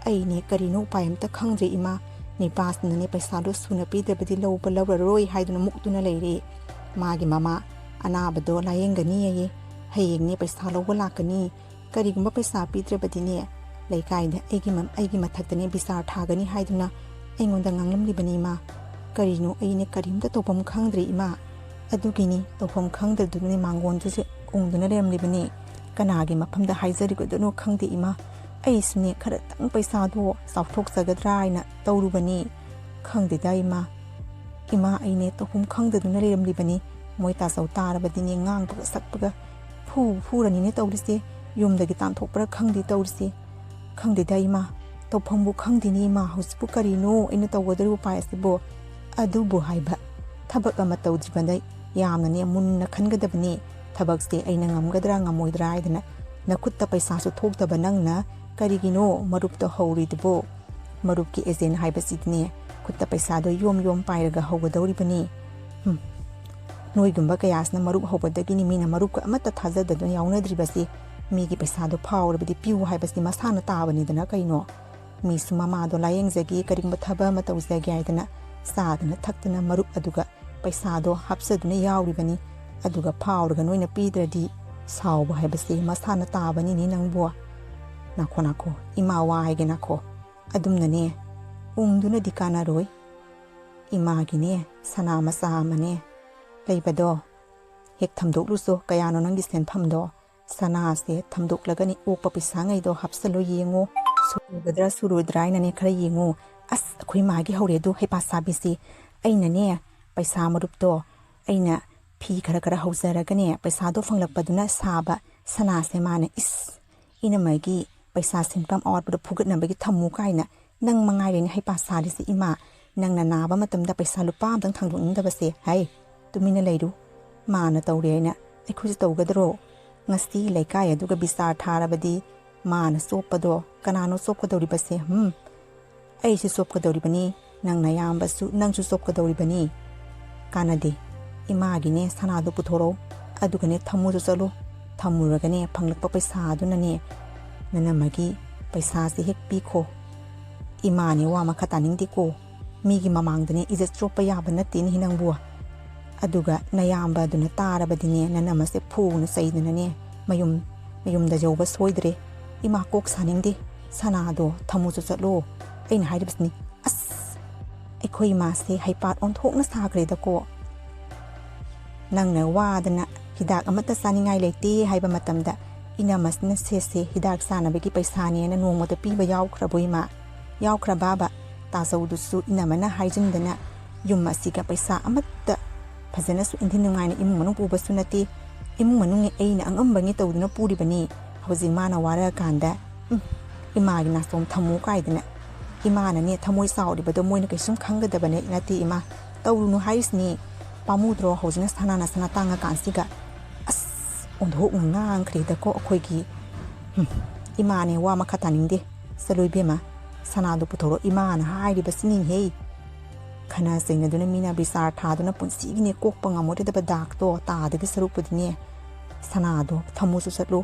ꯑꯩꯅꯦ ꯀꯔꯤꯅꯣ ꯎꯄꯥꯏ ꯑꯝꯇ ꯈꯪꯗ꯭ꯔꯦ ꯏꯃꯥ꯫ ꯅꯤꯄꯥꯁꯤꯅꯅꯦ ꯄꯩꯁꯥꯗꯣ ꯁꯨꯅ ꯄꯤꯗ꯭ꯔꯕꯗꯤ ꯂꯧꯕ ꯂꯧꯔꯔꯣꯏ ꯍꯥꯏꯗꯨꯅ ꯃꯨꯛꯇꯨꯅ ꯂꯩꯔꯦ꯫ ꯃꯥꯒꯤ ꯃꯃꯥ ꯑꯅꯥꯕꯗꯣ ꯂꯥꯌꯦꯡꯒꯅꯤ ꯑꯌꯦ, ꯍꯌꯦꯡꯅꯦ ꯄꯩꯁꯥ ꯂꯧꯕ ꯂꯥꯛꯀꯅꯤ꯫ ꯀꯔꯤꯒꯨꯝꯕ ꯄꯩꯁꯥ ꯄꯤꯗ꯭ꯔꯕꯗꯤꯅꯦ ꯂꯩꯀꯥꯏꯗ ꯑꯩꯒꯤ ꯃ-, ꯑꯩꯒꯤ ꯃꯊꯛꯇꯅꯦ ꯕꯤꯆꯥꯔ ꯊꯥꯒꯅꯤ ꯍꯥꯏꯗꯨꯅ ꯑꯩꯉꯣꯟꯗ ꯉꯥꯡꯂꯝꯂꯤꯕꯅꯤ ꯏꯃꯥ꯫ ꯀꯔꯤꯅꯣ ꯑꯩꯅꯦ ꯀꯔꯤꯝꯇ ꯇꯧꯐꯝ ꯈꯪꯗ꯭ꯔꯦ ꯏꯃꯥ꯫ ꯑꯗꯨꯒꯤꯅꯤ ꯇꯧꯐꯝ ꯈꯪꯗꯗꯨꯅꯅꯦ ꯃꯥꯡꯒꯣꯟꯗꯨꯁꯨ ꯎꯪꯗꯨꯅ ꯂꯩꯔꯝꯂꯤꯕꯅꯤ꯫ ꯀꯅꯥꯒꯤ ꯃꯐꯝꯗ ꯍꯥꯏꯖꯔꯤꯒꯗꯣꯏꯅꯣ ꯈꯪꯗꯦ ꯏꯃꯥ꯫ ꯑꯩꯁꯨꯅꯦ ꯈꯔꯇꯪ ꯄꯩꯁꯥꯗꯣ ꯆꯥꯎꯊꯣꯛꯆꯒꯗ꯭ꯔꯥ ꯍꯥꯏꯅ ꯇꯧꯔꯨꯕꯅꯤ꯫ ꯈꯪꯗꯦꯗ ꯏꯃꯥ꯫ ꯏꯃꯥ ꯑꯩꯅꯦ ꯇꯧꯐꯝ ꯈꯪꯗꯗꯨꯅ ꯂꯩꯔꯝꯂꯤꯕꯅꯤ꯫ ꯃꯣꯏ ꯇꯥꯆꯧ ꯇꯥꯔꯕꯗꯤꯅꯦ ꯉꯥꯡꯕꯒ ꯁꯛꯄꯒ ꯐꯨ ꯐꯨꯔꯅꯤꯅꯦ ꯇꯧꯔꯤꯁꯦ꯫ ꯌꯨꯝꯗꯒꯤ ꯇꯥꯟꯊꯣꯛꯄ꯭ꯔꯥ ꯈꯪꯗꯦ ꯇꯧꯔꯤꯁꯦ꯫ ꯈꯪꯗꯦꯗ ꯏꯃꯥ, ꯇꯧꯐꯝꯕꯨ ꯈꯪꯗꯦꯅꯦ ꯏꯃꯥ, ꯍꯧꯖꯤꯛꯄꯨ ꯀꯔꯤꯅꯣ ꯑꯩꯅ ꯇꯧꯒꯗꯧꯔꯤꯕ ꯎꯄꯥꯏ ꯑꯁꯤꯕꯨ? ꯑꯗꯨꯕꯨ ꯍꯥꯏꯕ, ꯊꯕꯛ ꯑꯃ ꯇꯧꯗ꯭ꯔꯤꯕꯗ ꯌꯥꯝꯅꯅꯦ ꯃꯨꯟꯅ ꯈꯟꯒꯗꯕꯅꯤ꯫ ꯊꯕꯛꯁꯦ ꯑꯩꯅ ꯉꯝꯒꯗ꯭ꯔꯥ ꯉꯝꯃꯣꯏꯗ꯭ꯔꯥ ꯍꯥꯏꯗꯅ ꯅꯈꯨꯠꯇ ꯄꯩꯁꯥꯁꯨ ꯊꯣꯛꯇꯕ ꯅꯪꯅ ꯀꯔꯤꯒꯤꯅꯣ ꯃꯔꯨꯞꯇ ꯍꯧꯔꯤꯗꯨꯕꯨ? ꯃꯔꯨꯞꯀꯤ ꯑꯦꯖꯦꯟ ꯍꯥꯏꯕꯁꯤꯗꯤꯅꯦ ꯈꯨꯠꯇ ꯄꯩꯁꯥꯗꯣ ꯌꯣꯝ ꯌꯣꯝ ꯄꯥꯏꯔꯒ ꯍꯧꯒꯗꯧꯔꯤꯕꯅꯤ꯫ ꯍꯨꯝ, ꯅꯣꯏꯒꯨꯝꯕ ꯀꯌꯥꯁꯤꯅ ꯃꯔꯨꯞ ꯍꯧꯕꯗꯒꯤꯅꯤ ꯃꯤꯅ ꯃꯔꯨꯞꯀ ꯑꯃꯠꯇ ꯊꯥꯖꯗꯗꯨꯅ ꯌꯥꯎꯅꯗ꯭ꯔꯤꯕꯁꯤ꯫ ꯃꯤꯒꯤ ꯄꯩꯁꯥꯗꯣ ꯐꯥꯎꯔꯕꯗꯤ ꯄꯤꯌꯨ ꯍꯥꯏꯕꯁꯤ ꯃꯁꯥꯅ ꯇꯥꯕꯅꯤꯗꯅ ꯀꯩꯅꯣ꯫ ꯃꯤꯁꯨ ꯃꯃꯥꯗꯣ ꯂꯥꯌꯦꯡꯖꯒꯦ, ꯀꯔꯤꯒꯨꯝꯕ ꯊꯕꯛ ꯑꯃ ꯇꯧꯖꯒꯦ ꯍꯥꯏꯗꯅ ꯆꯥꯗꯅ ꯊꯛꯇꯅ ꯃꯔꯨꯞ ꯑꯗꯨꯒ ꯄꯩꯁꯥꯗꯣ ꯍꯥꯞꯆꯗꯨꯅ ꯌꯥꯎꯔꯤꯕꯅꯤ꯫ ꯑꯗꯨꯒ ꯐꯥꯎꯔꯒ ꯅꯣꯏꯅ ꯄꯤꯗ꯭ꯔꯗꯤ ꯁꯥꯎꯕ ꯍꯥꯏꯕꯁꯦ ꯃꯁꯥꯅ ꯇꯥꯕꯅꯤꯅꯦ ꯅꯪꯕꯨ꯫ ꯅꯥꯈꯣ, ꯅꯥꯈꯣ, ꯏꯃꯥ ꯋꯥ ꯍꯥꯏꯒꯦ ꯅꯥꯈꯣ꯫ ꯑꯗꯨꯝꯅꯅꯦ ꯎꯪꯗꯨꯅꯗꯤ ꯀꯥꯟꯅꯔꯣꯏ꯫ ꯏꯃꯥꯒꯤꯅꯦ ꯁꯅꯥ ꯃꯆꯥ ꯑꯃꯅꯦ ꯂꯩꯕꯗꯣ ꯍꯦꯛ ꯊꯝꯗꯣꯛꯂꯨꯆꯣ꯫ ꯀꯌꯥꯅꯣ ꯅꯪꯒꯤ ꯁꯦꯟꯐꯝꯗꯣ? ꯁꯅꯥꯁꯦ ꯊꯝꯗꯣꯛꯂꯒꯅꯤ, ꯑꯣꯛꯄ ꯄꯩꯁꯥꯉꯩꯗꯣ ꯍꯥꯞꯆꯜꯂꯣ ꯌꯦꯡꯉꯣ, ꯁꯨꯔꯒꯗ꯭ꯔꯥ ꯁꯨꯔꯣꯏꯗ꯭ꯔꯥ ꯍꯥꯏꯅꯅꯦ ꯈꯔ ꯌꯦꯡꯉꯣ꯫ ꯑꯁ, ꯑꯩꯈꯣꯏ ꯃꯥꯒꯤ ꯍꯧꯔꯦ ꯑꯗꯨ ꯍꯩꯄꯥ ꯁꯥꯕꯤꯁꯤ꯫ ꯑꯩꯅꯅꯦ ꯄꯩꯁꯥ ꯃꯔꯨꯞꯇꯣ ꯑꯩꯅ ꯐꯤ ꯈꯔ ꯈꯔ ꯍꯧꯖꯔꯒꯅꯦ ꯄꯩꯁꯥꯗꯣ ꯐꯪꯂꯛꯄꯗꯨꯅ ꯁꯥꯕ ꯁꯅꯥꯁꯦ ꯃꯥꯅ, "ꯏꯁ, ꯏꯅꯝꯃꯒꯤ ꯄꯩꯁꯥ ꯁꯦꯟꯐꯝ ꯑꯋꯥꯠꯄꯗꯣ ꯐꯨꯒꯠꯅꯕꯒꯤ ꯊꯝꯃꯨ" ꯀꯥꯏꯅ꯫ "ꯅꯪ ꯃꯉꯥꯏꯔꯦꯅꯦ ꯍꯩꯄꯥ ꯁꯥꯔꯤꯁꯤ ꯏꯃꯥ, ꯅꯪꯅ ꯅꯥꯕ ꯃꯇꯝꯗ ꯄꯩꯁꯥ ꯂꯨꯄꯥ ꯑꯃꯇꯪ ꯊꯥꯡꯗꯣꯛꯅꯤꯡꯗꯕꯁꯦ꯫ ꯍꯩ, ꯇꯨꯃꯤꯟꯅ ꯂꯩꯔꯨ, ꯃꯥꯅ ꯇꯧꯔꯦ ꯍꯥꯏꯅ ꯑꯩꯈꯣꯏꯁꯨ ꯇꯧꯒꯗ꯭ꯔꯣ? ꯉꯁꯤ ꯂꯩꯀꯥꯏ ꯑꯗꯨꯒ ꯕꯤꯆꯥꯔ ꯊꯥꯔꯕꯗꯤ ꯃꯥꯅ ꯆꯣꯞꯄꯗꯣ ꯀꯅꯥꯅꯣ ꯆꯣꯞꯀꯗꯧꯔꯤꯕꯁꯦ? ꯍꯝ? ꯑꯩꯁꯨ ꯆꯣꯞꯀꯗꯧꯔꯤꯕꯅꯤ, ꯅꯪ ꯅꯌꯥꯝꯕꯁꯨ, ꯅꯪꯁꯨ ꯆꯣꯞꯀꯗꯧꯔꯤꯕꯅꯤ꯫ ꯀꯥꯟꯅꯗꯦ, ꯏꯃꯥꯒꯤꯅꯦ ꯁꯅꯥꯗꯣ ꯄꯨꯊꯣꯔꯛꯎ, ꯑꯗꯨꯒꯅꯦ ꯊꯝꯃꯨꯁꯨ ꯆꯠꯂꯨ꯫ ꯊꯝꯃꯨꯔꯒꯅꯦ ꯐꯪꯂꯛꯄ ꯄꯩꯁꯥ ꯑꯗꯨꯅꯅꯦ ꯅꯅꯝꯃꯒꯤ ꯄꯩꯁꯥꯁꯦ ꯍꯦꯛ ꯄꯤꯈꯣ꯫ ꯏꯃꯥꯅꯦ ꯋꯥ ꯃꯈꯥ ꯇꯥꯅꯤꯡꯗꯦꯀꯣ, ꯃꯤꯒꯤ ꯃꯃꯥꯡꯗꯅꯦ ꯏꯖꯠ ꯆꯣꯞꯄ ꯌꯥꯕ ꯅꯠꯇꯦꯅꯦ ꯅꯪꯕꯨ꯫ ꯑꯗꯨꯒ ꯅꯌꯥꯝꯕ ꯑꯗꯨꯅ ꯇꯥꯔꯕꯗꯤꯅꯦ ꯅꯅꯝꯃꯁꯦ ꯐꯨꯅ ꯆꯩꯗꯅꯅꯦ ꯃꯌꯨꯝ, ꯃꯌꯨꯝꯗ ꯌꯧꯕ ꯁꯣꯏꯗ꯭ꯔꯦ꯫ ꯏꯃꯥ ꯀꯣꯛ ꯁꯥꯅꯤꯡꯗꯦ, ꯁꯅꯥꯗꯣ ꯊꯝꯃꯨꯁꯨ ꯆꯠꯂꯣ ꯑꯩꯅ ꯍꯥꯏꯔꯤꯕꯁꯤꯅꯤ꯫ ꯑꯁ, ꯑꯩꯈꯣꯏ ꯏꯃꯥꯁꯦ ꯍꯩꯄꯥꯠ ꯑꯣꯟꯊꯣꯛꯅ ꯁꯥꯈ꯭ꯔꯦꯗꯀꯣ꯫ ꯅꯪꯅ ꯋꯥꯗꯅ ꯍꯤꯗꯥꯛ ꯑꯃꯠꯇ ꯆꯥꯅꯤꯡꯉꯥꯏ ꯂꯩꯇꯦ ꯍꯥꯏꯕ ꯃꯇꯝꯗ ꯏꯅꯝꯃꯁꯤꯅ ꯁꯦ ꯁꯦ ꯍꯤꯗꯥꯛ ꯆꯥꯅꯕꯒꯤ ꯄꯩꯁꯥꯅꯦꯅ ꯅꯣꯡꯃꯗ ꯄꯤꯕ ꯌꯥꯎꯈ꯭ꯔꯕꯣ ꯏꯃꯥ? ꯌꯥꯎꯈ꯭ꯔꯕꯕ? ꯇꯥꯖꯧꯗꯨꯁꯨ ꯏꯅꯝꯃꯅ ꯍꯥꯏꯖꯤꯟꯗꯅ ꯌꯨꯝ ꯑꯁꯤꯒ ꯄꯩꯁꯥ ꯑꯃꯠꯇ ꯐꯖꯅꯁꯨ ꯏꯟꯊꯤ ꯅꯨꯡꯉꯥꯏꯅ ꯏꯃꯨꯡ ꯃꯅꯨꯡ ꯄꯨꯕꯁꯨ ꯅꯠꯇꯦ꯫ ꯏꯃꯨꯡ ꯃꯅꯨꯡꯅꯤ ꯑꯩꯅ ꯑꯉꯝꯕꯉꯩ ꯇꯧꯗꯨꯅ ꯄꯨꯔꯤꯕꯅꯤ꯫ ꯍꯧꯖꯤꯛ ꯃꯥꯅ ꯋꯥꯔꯛꯑꯀꯥꯟꯗ, ꯎꯝ, ꯏꯃꯥꯒꯤ ꯅꯥꯆꯣꯝ ꯊꯝꯃꯨ ꯀꯥꯏꯗꯅ꯫ ꯏꯃꯥꯅꯅꯦ ꯊꯃꯣꯏ ꯆꯥꯎꯔꯤꯕꯗꯣ ꯃꯣꯏꯅ ꯀꯩꯁꯨꯝ ꯈꯪꯒꯗꯕꯅꯦ ꯅꯠꯇꯦ ꯏꯃꯥ꯫ ꯇꯧꯔꯨꯅꯨ ꯍꯥꯏꯔꯤꯁꯤꯅꯤ꯫ ꯄꯥꯝꯃꯨꯗ꯭ꯔꯣ ꯍꯧꯖꯤꯛꯅ ꯁꯅꯥꯅ ꯁꯅꯥ ꯇꯥꯡꯉꯀꯥꯟꯁꯤꯒ? ꯑꯁ, ꯑꯣꯟꯊꯣꯛꯅ ꯉꯥꯡꯈ꯭ꯔꯦꯗꯀꯣ ꯑꯩꯈꯣꯏꯒꯤ꯫ ꯎꯝ, ꯏꯃꯥꯅꯦ ꯋꯥ ꯃꯈꯥ ꯇꯥꯅꯤꯡꯗꯦ꯫ ꯆꯠꯂꯨ ꯏꯕꯦꯝꯃ, ꯁꯅꯥꯗꯣ ꯄꯨꯊꯣꯔꯛꯑꯣ, ꯏꯃꯥꯅ ꯍꯥꯏꯔꯤꯕꯁꯤꯅꯤꯍꯦ꯫ ꯈꯠꯅ ꯆꯩꯅꯗꯨꯅ ꯃꯤꯅ ꯕꯤꯆꯥꯔ ꯊꯥꯗꯨꯅ ꯄꯨꯟꯁꯤꯒꯤꯅꯦ ꯀꯣꯛꯄ ꯉꯝꯃꯣꯏꯗꯕ ꯗꯥꯛꯇꯣ ꯇꯥꯗꯒꯤ ꯁꯔꯨꯛꯄꯨꯗꯤꯅꯦ ꯁꯅꯥꯗꯣ ꯊꯝꯃꯨꯁꯨ ꯆꯠꯂꯨ꯫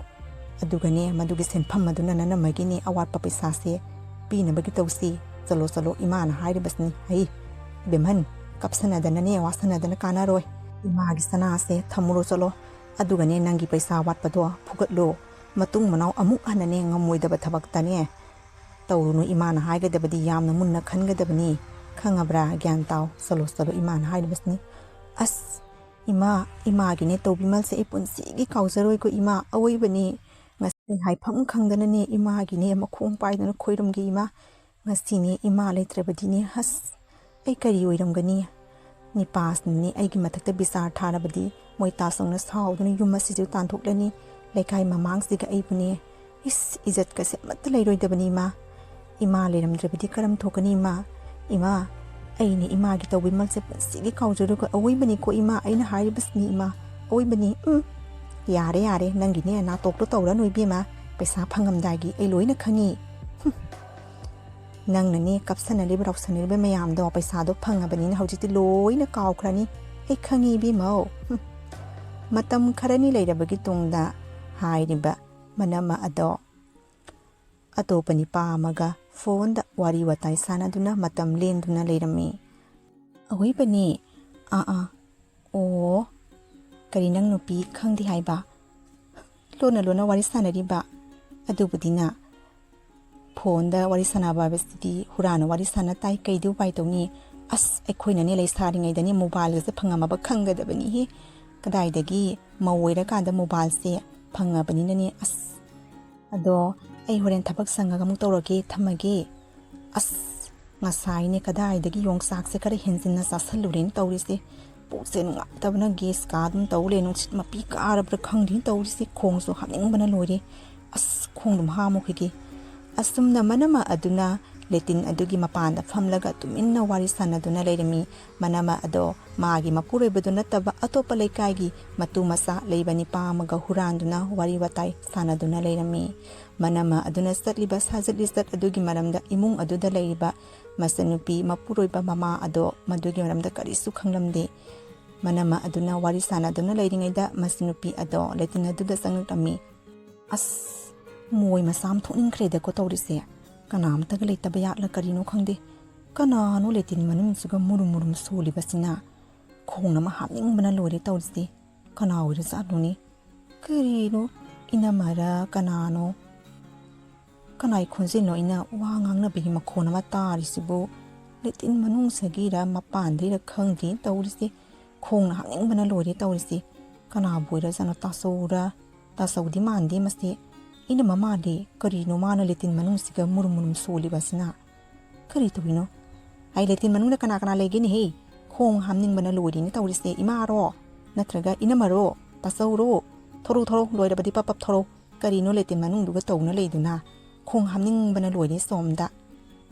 ꯑꯗꯨꯒꯅꯦ ꯃꯗꯨꯒꯤ ꯁꯦꯟꯐꯝ ꯑꯗꯨꯅ ꯅꯅꯝꯃꯒꯤꯅꯦ ꯑꯋꯥꯠꯄ ꯄꯩꯁꯥꯁꯦ ꯄꯤꯅꯕꯒꯤ ꯇꯧꯁꯤ꯫ ꯆꯠꯂꯣ, ꯆꯠꯂꯣ, ꯏꯃꯥꯅ ꯍꯥꯏꯔꯤꯕꯁꯤꯅꯤ꯫ ꯍꯩ, ꯏꯕꯦꯝꯍꯟ, ꯀꯞꯁꯟꯅꯗꯅꯅꯦ ꯋꯥꯁꯟꯅꯗꯅ ꯀꯥꯟꯅꯔꯣꯏ꯫ ꯏꯃꯥꯒꯤ ꯁꯅꯥꯁꯦ ꯊꯝꯃꯨꯔꯣ ꯆꯠꯂꯣ꯫ ꯑꯗꯨꯒꯅꯦ ꯅꯪꯒꯤ ꯄꯩꯁꯥ ꯋꯥꯠꯄꯗꯣ ꯐꯨꯒꯠꯂꯣ꯫ ꯃꯇꯨꯡ ꯃꯅꯥꯎ ꯑꯃꯨꯛ ꯍꯟꯅꯅꯦ ꯉꯝꯃꯣꯏꯗꯕ ꯊꯕꯛꯇꯅꯦ ꯇꯧꯔꯨꯅꯨ, ꯏꯃꯥꯅ ꯍꯥꯏꯒꯗꯕꯗꯤ ꯌꯥꯝꯅ ꯃꯨꯟꯅ ꯈꯟꯒꯗꯕꯅꯤ꯫ ꯈꯪꯉꯕ꯭ꯔꯥ? ꯒ꯭ꯌꯥꯟ ꯇꯥꯎ꯫ ꯆꯠꯂꯣ, ꯆꯠꯂꯣ, ꯏꯃꯥꯅ ꯍꯥꯏꯔꯤꯕꯁꯤꯅꯤ꯫ ꯑꯁ, "ꯏꯃꯥ, ꯏꯃꯥꯒꯤꯅꯦ ꯇꯧꯕꯤꯃꯜꯁꯦ ꯑꯩ ꯄꯨꯟꯁꯤꯒꯤ ꯀꯥꯎꯖꯔꯣꯏꯀꯣ ꯏꯃꯥ, ꯑꯋꯣꯏꯕꯅꯤ꯫ ꯉꯁꯤ ꯍꯥꯏꯐꯝ ꯈꯪꯗꯅꯅꯦ ꯏꯃꯥꯒꯤꯅꯦ ꯃꯈꯣꯡ ꯄꯥꯏꯗꯨꯅ ꯈꯣꯏꯔꯝꯒꯦ ꯏꯃꯥ꯫ ꯉꯁꯤꯅꯦ ꯏꯃꯥ ꯂꯩꯇ꯭ꯔꯕꯗꯤꯅꯦ, ꯍꯁ, ꯑꯩ ꯀꯔꯤ ꯑꯣꯏꯔꯝꯒꯅꯤ? ꯅꯤꯄꯥꯁꯤꯅꯅꯦ ꯑꯩꯒꯤ ꯃꯊꯛꯇ ꯕꯤꯆꯥꯔ ꯊꯥꯔꯕꯗꯤ ꯃꯣꯏ ꯇꯥꯆꯧꯅ ꯁꯥꯎꯗꯨꯅ ꯌꯨꯝ ꯑꯁꯤꯁꯨ ꯇꯥꯟꯊꯣꯛꯂꯅꯤ, ꯂꯩꯀꯥꯏ ꯃꯃꯥꯡꯁꯤꯒ ꯑꯩꯕꯨꯅꯦ꯫ ꯏꯁ, ꯏꯖꯠꯀꯁꯦ ꯑꯃꯠꯇ ꯂꯩꯔꯣꯏꯗꯕꯅꯤ ꯏꯃꯥ꯫ ꯏꯃꯥ ꯂꯩꯔꯝꯗ꯭ꯔꯕꯗꯤ ꯀꯔꯝ ꯊꯣꯛꯀꯅꯤ ꯏꯃꯥ? ꯏꯃꯥ, ꯑꯩꯅ ꯏꯃꯥꯒꯤ ꯇꯧꯕꯤꯃꯜꯁꯦ ꯄꯨꯟꯁꯤꯒꯤ ꯀꯥꯎꯖꯔꯒ ꯑꯋꯣꯏꯕꯅꯤꯀꯣ ꯏꯃꯥ, ꯑꯩꯅ ꯍꯥꯏꯔꯤꯕꯁꯤꯅꯤ ꯏꯃꯥ, ꯑꯋꯣꯏꯕꯅꯤ꯫ ꯎꯝ, ꯌꯥꯔꯦ ꯌꯥꯔꯦ, ꯅꯪꯒꯤꯅꯦ ꯅꯥꯇꯣꯛꯇꯣ ꯇꯧꯔꯅꯨ ꯏꯕꯦꯝꯃ, ꯄꯩꯁꯥ ꯐꯪꯉꯝꯗꯥꯏꯒꯤ ꯑꯩ ꯂꯣꯏꯅ ꯈꯪꯉꯤ꯫ ꯍꯨꯝ꯫ ꯅꯪꯅꯅꯦ ꯀꯞꯁꯟꯅꯔꯤꯕ ꯂꯥꯎꯁꯟꯅꯔꯤꯕ ꯃꯌꯥꯝꯗꯣ ꯄꯩꯁꯥꯗꯣ ꯐꯪꯉꯕꯅꯤꯅ ꯍꯧꯖꯤꯛꯇꯤ ꯂꯣꯏꯅ ꯀꯥꯎꯈ꯭ꯔꯅꯤ꯫ ꯑꯩ ꯈꯪꯉꯤ ꯏꯕꯦꯝꯃꯧ꯫ ꯍꯨꯝ꯫ ꯃꯇꯝ ꯈꯔꯅꯤ ꯂꯩꯔꯕꯒꯤ ꯇꯨꯡꯗ ꯍꯥꯏꯔꯤꯕ ꯃꯅꯝꯃ ꯑꯗꯣ ꯑꯇꯣꯞꯄ ꯅꯤꯄꯥ ꯑꯃꯒ ꯐꯣꯟꯗ ꯋꯥꯔꯤ ꯋꯥꯇꯥꯏ ꯁꯥꯟꯅꯗꯨꯅ ꯃꯇꯝ ꯂꯦꯟꯗꯨꯅ ꯂꯩꯔꯝꯃꯤ꯫ ꯑꯋꯣꯏꯕꯅꯤ꯫ ꯑꯥ, ꯑꯥ꯫ ꯑꯣ, ꯀꯔꯤ ꯅꯪ ꯅꯨꯄꯤ ꯈꯪꯗꯦ ꯍꯥꯏꯕ? ꯂꯣꯟꯅ ꯂꯣꯟꯅ ꯋꯥꯔꯤ ꯁꯥꯟꯅꯔꯤꯕ? ꯑꯗꯨꯕꯨꯗꯤꯅ ꯐꯣꯟꯗ ꯋꯥꯔꯤ ꯁꯥꯟꯅꯕ ꯍꯥꯏꯕꯁꯤꯗꯤ ꯍꯨꯔꯥꯟꯅ ꯋꯥꯔꯤ ꯁꯥꯟꯅ ꯇꯥꯏ, ꯀꯩꯗꯤ ꯎꯄꯥꯏ ꯇꯧꯅꯤ? ꯑꯁ, ꯑꯩꯈꯣꯏꯅꯅꯦ ꯂꯩꯁꯥꯔꯤꯉꯩꯗꯅꯦ ꯃꯣꯕꯥꯏꯜꯒꯁꯦ ꯐꯪꯉꯝꯃꯕ ꯈꯪꯒꯗꯕꯅꯤꯍꯦ꯫ ꯀꯗꯥꯏꯗꯒꯤ ꯃꯧ ꯑꯣꯏꯔꯀꯥꯟꯗ ꯃꯣꯕꯥꯏꯜꯁꯦ ꯐꯪꯉꯕꯅꯤꯅꯅꯦ꯫ ꯑꯁ, ꯑꯗꯣ ꯑꯩ ꯍꯣꯔꯦꯟ ꯊꯕꯛ ꯁꯪꯉꯒ ꯑꯃꯨꯛ ꯇꯧꯔꯒꯦ, ꯊꯝꯃꯒꯦ꯫ ꯑꯁ, ꯉꯁꯥꯏꯅꯦ ꯀꯗꯥꯏꯗꯒꯤ ꯌꯣꯡꯆꯥꯛꯁꯦ ꯈꯔ ꯍꯦꯟꯖꯤꯟꯅ ꯆꯥꯁꯜꯂꯨꯔꯦꯅ ꯇꯧꯔꯤꯁꯦ꯫ ꯄꯨꯛꯁꯦ ꯅꯨꯡꯉꯥꯏꯇꯕꯅ ꯒꯦꯁ ꯀꯥ ꯑꯗꯨꯝ ꯇꯧ ꯂꯩ, ꯅꯨꯡꯁꯤꯠ ꯃꯄꯤ ꯀꯥꯔꯕ꯭ꯔꯥ ꯈꯪꯗꯦꯅ ꯇꯧꯔꯤꯁꯦ꯫ ꯈꯣꯡꯁꯨ ꯍꯥꯝꯅꯤꯡꯕꯅ ꯂꯣꯏꯔꯦ꯫ ꯑꯁ, ꯈꯣꯡꯗꯨꯝ ꯍꯥꯝꯃꯨꯈꯤꯒꯦ꯫ ꯑꯁꯨꯝꯅ ꯃꯅꯝꯃ ꯑꯗꯨꯅ ꯂꯦꯇꯤꯟ ꯑꯗꯨꯒꯤ ꯃꯄꯥꯟꯗ ꯐꯝꯂꯒ ꯇꯨꯃꯤꯟꯅ ꯋꯥꯔꯤ ꯁꯥꯟꯅꯗꯨꯅ ꯂꯩꯔꯝꯃꯤ꯫ ꯃꯅꯝꯃ ꯑꯗꯣ ꯃꯥꯒꯤ ꯃꯄꯨꯔꯣꯏꯕꯗꯨ ꯅꯠꯇꯕ ꯑꯇꯣꯞꯄ ꯂꯩꯀꯥꯏꯒꯤ ꯃꯇꯨ ꯃꯆꯥ ꯂꯩꯕ ꯅꯤꯄꯥ ꯑꯃꯒ ꯍꯨꯔꯥꯟꯗꯨꯅ ꯋꯥꯔꯤ ꯋꯥꯇꯥꯏ ꯁꯥꯟꯅꯗꯨꯅ ꯂꯩꯔꯝꯃꯤ꯫ ꯃꯅꯝꯃ ꯑꯗꯨꯅ ꯆꯠꯂꯤꯕ ꯁꯥꯖꯠ ꯂꯤꯆꯠ ꯑꯗꯨꯒꯤ ꯃꯔꯝꯗ ꯏꯃꯨꯡ ꯑꯗꯨꯗ ꯂꯩꯔꯤꯕ ꯃꯆꯟꯅꯨꯄꯤ ꯃꯄꯨꯔꯣꯏꯕ ꯃꯃꯥ ꯑꯗꯣ ꯃꯗꯨꯒꯤ ꯃꯔꯝꯗ ꯀꯔꯤꯁꯨ ꯈꯪꯂꯝꯗꯦ꯫ ꯃꯅꯝꯃ ꯑꯗꯨꯅ ꯋꯥꯔꯤ ꯁꯥꯟꯅꯗꯨꯅ ꯂꯩꯔꯤꯉꯩꯗ ꯃꯆꯟꯅꯨꯄꯤ ꯑꯗꯣ ꯂꯦꯇꯤꯟ ꯑꯗꯨꯗ ꯆꯪꯂꯛꯂꯝꯃꯤ꯫ ꯑꯁ, ꯃꯣꯏ ꯃꯆꯥ ꯑꯃ ꯊꯣꯛꯅꯤꯡꯈ꯭ꯔꯦꯗꯀꯣ ꯇꯧꯔꯤꯁꯦ꯫ ꯀꯅꯥꯝꯇꯒ ꯂꯩꯇꯕ ꯌꯥꯠꯂ ꯀꯔꯤꯅꯣ ꯈꯪꯗꯦ꯫ ꯀꯅꯥꯅꯣ ꯂꯦꯇꯤꯟ ꯃꯅꯨꯡꯁꯤꯒ ꯃꯨꯔꯨꯝ ꯃꯨꯔꯨꯝ ꯁꯣꯜꯂꯤꯕꯁꯤꯅ? ꯈꯣꯡꯅ ꯑꯃ ꯍꯥꯞꯅꯤꯡꯕꯅ ꯂꯣꯏꯔꯦ ꯇꯧꯔꯤꯁꯦ꯫ ꯀꯅꯥ ꯑꯣꯏꯔꯖꯥꯠꯅꯣꯅꯦ? ꯀꯔꯤꯅꯣ? ꯏꯅꯝꯃꯔ ꯀꯅꯥꯅꯣ? ꯀꯅꯥꯏ ꯈꯣꯟꯖꯦꯜꯅꯣ ꯑꯩꯅ ꯋꯥ ꯉꯥꯡꯅꯕꯒꯤ ꯃꯈꯣꯟ ꯑꯃ ꯇꯥꯔꯤꯁꯤꯕꯨ? ꯂꯦꯇꯤꯟ ꯃꯅꯨꯡꯁꯤꯒꯤꯔ ꯃꯄꯥꯟꯗꯩꯔ ꯈꯪꯗꯦ ꯇꯧꯔꯤꯁꯦ꯫ ꯈꯣꯡꯅ ꯍꯥꯝꯅꯤꯡꯕꯅ ꯂꯣꯏꯔꯦ ꯇꯧꯔꯤꯁꯤ꯫ ꯀꯅꯥꯕꯨ ꯑꯣꯏꯔꯖꯥꯠꯅꯣ? ꯇꯥꯆꯧꯔ? ꯇꯥꯆꯧꯗꯤ ꯃꯥꯟꯗꯦ ꯃꯁꯤ꯫ ꯏꯅꯝꯃ ꯃꯥꯜꯂꯤ꯫ ꯀꯔꯤꯅꯣ ꯃꯥꯅ ꯂꯦꯇꯤꯟ ꯃꯅꯨꯡꯁꯤꯒ ꯃꯨꯔꯨꯝ ꯃꯨꯔꯨꯝ ꯁꯣꯜꯂꯤꯕ ꯑꯁꯤꯅ? ꯀꯔꯤ ꯇꯧꯔꯤꯅꯣ? ꯑꯩ ꯂꯦꯇꯤꯟ ꯃꯅꯨꯡꯗ ꯀꯅꯥ ꯀꯅꯥ ꯂꯩꯒꯦꯅꯦꯍꯦ? ꯈꯣꯡ ꯍꯥꯝꯅꯤꯡꯕꯅ ꯂꯣꯏꯔꯦꯅꯦ ꯇꯧꯔꯤꯁꯦ꯫ ꯏꯃꯥꯔꯣ? ꯅꯠꯇ꯭ꯔꯒ ꯏꯅꯝꯃꯔꯣ? ꯇꯥꯆꯧꯔꯣ? ꯊꯣꯔꯧ, ꯊꯣꯔꯧ, ꯂꯣꯏꯔꯕꯗꯤ ꯄꯞ ꯄꯞ ꯊꯣꯔꯧ꯫ ꯀꯔꯤꯅꯣ ꯂꯦꯇꯤꯟ ꯃꯅꯨꯡꯗꯨꯒ ꯇꯧꯅ ꯂꯩꯗꯨꯅ? ꯈꯣꯡ ꯍꯥꯝꯅꯤꯡꯕꯅ ꯂꯣꯏꯔꯦ ꯁꯣꯝꯗ꯫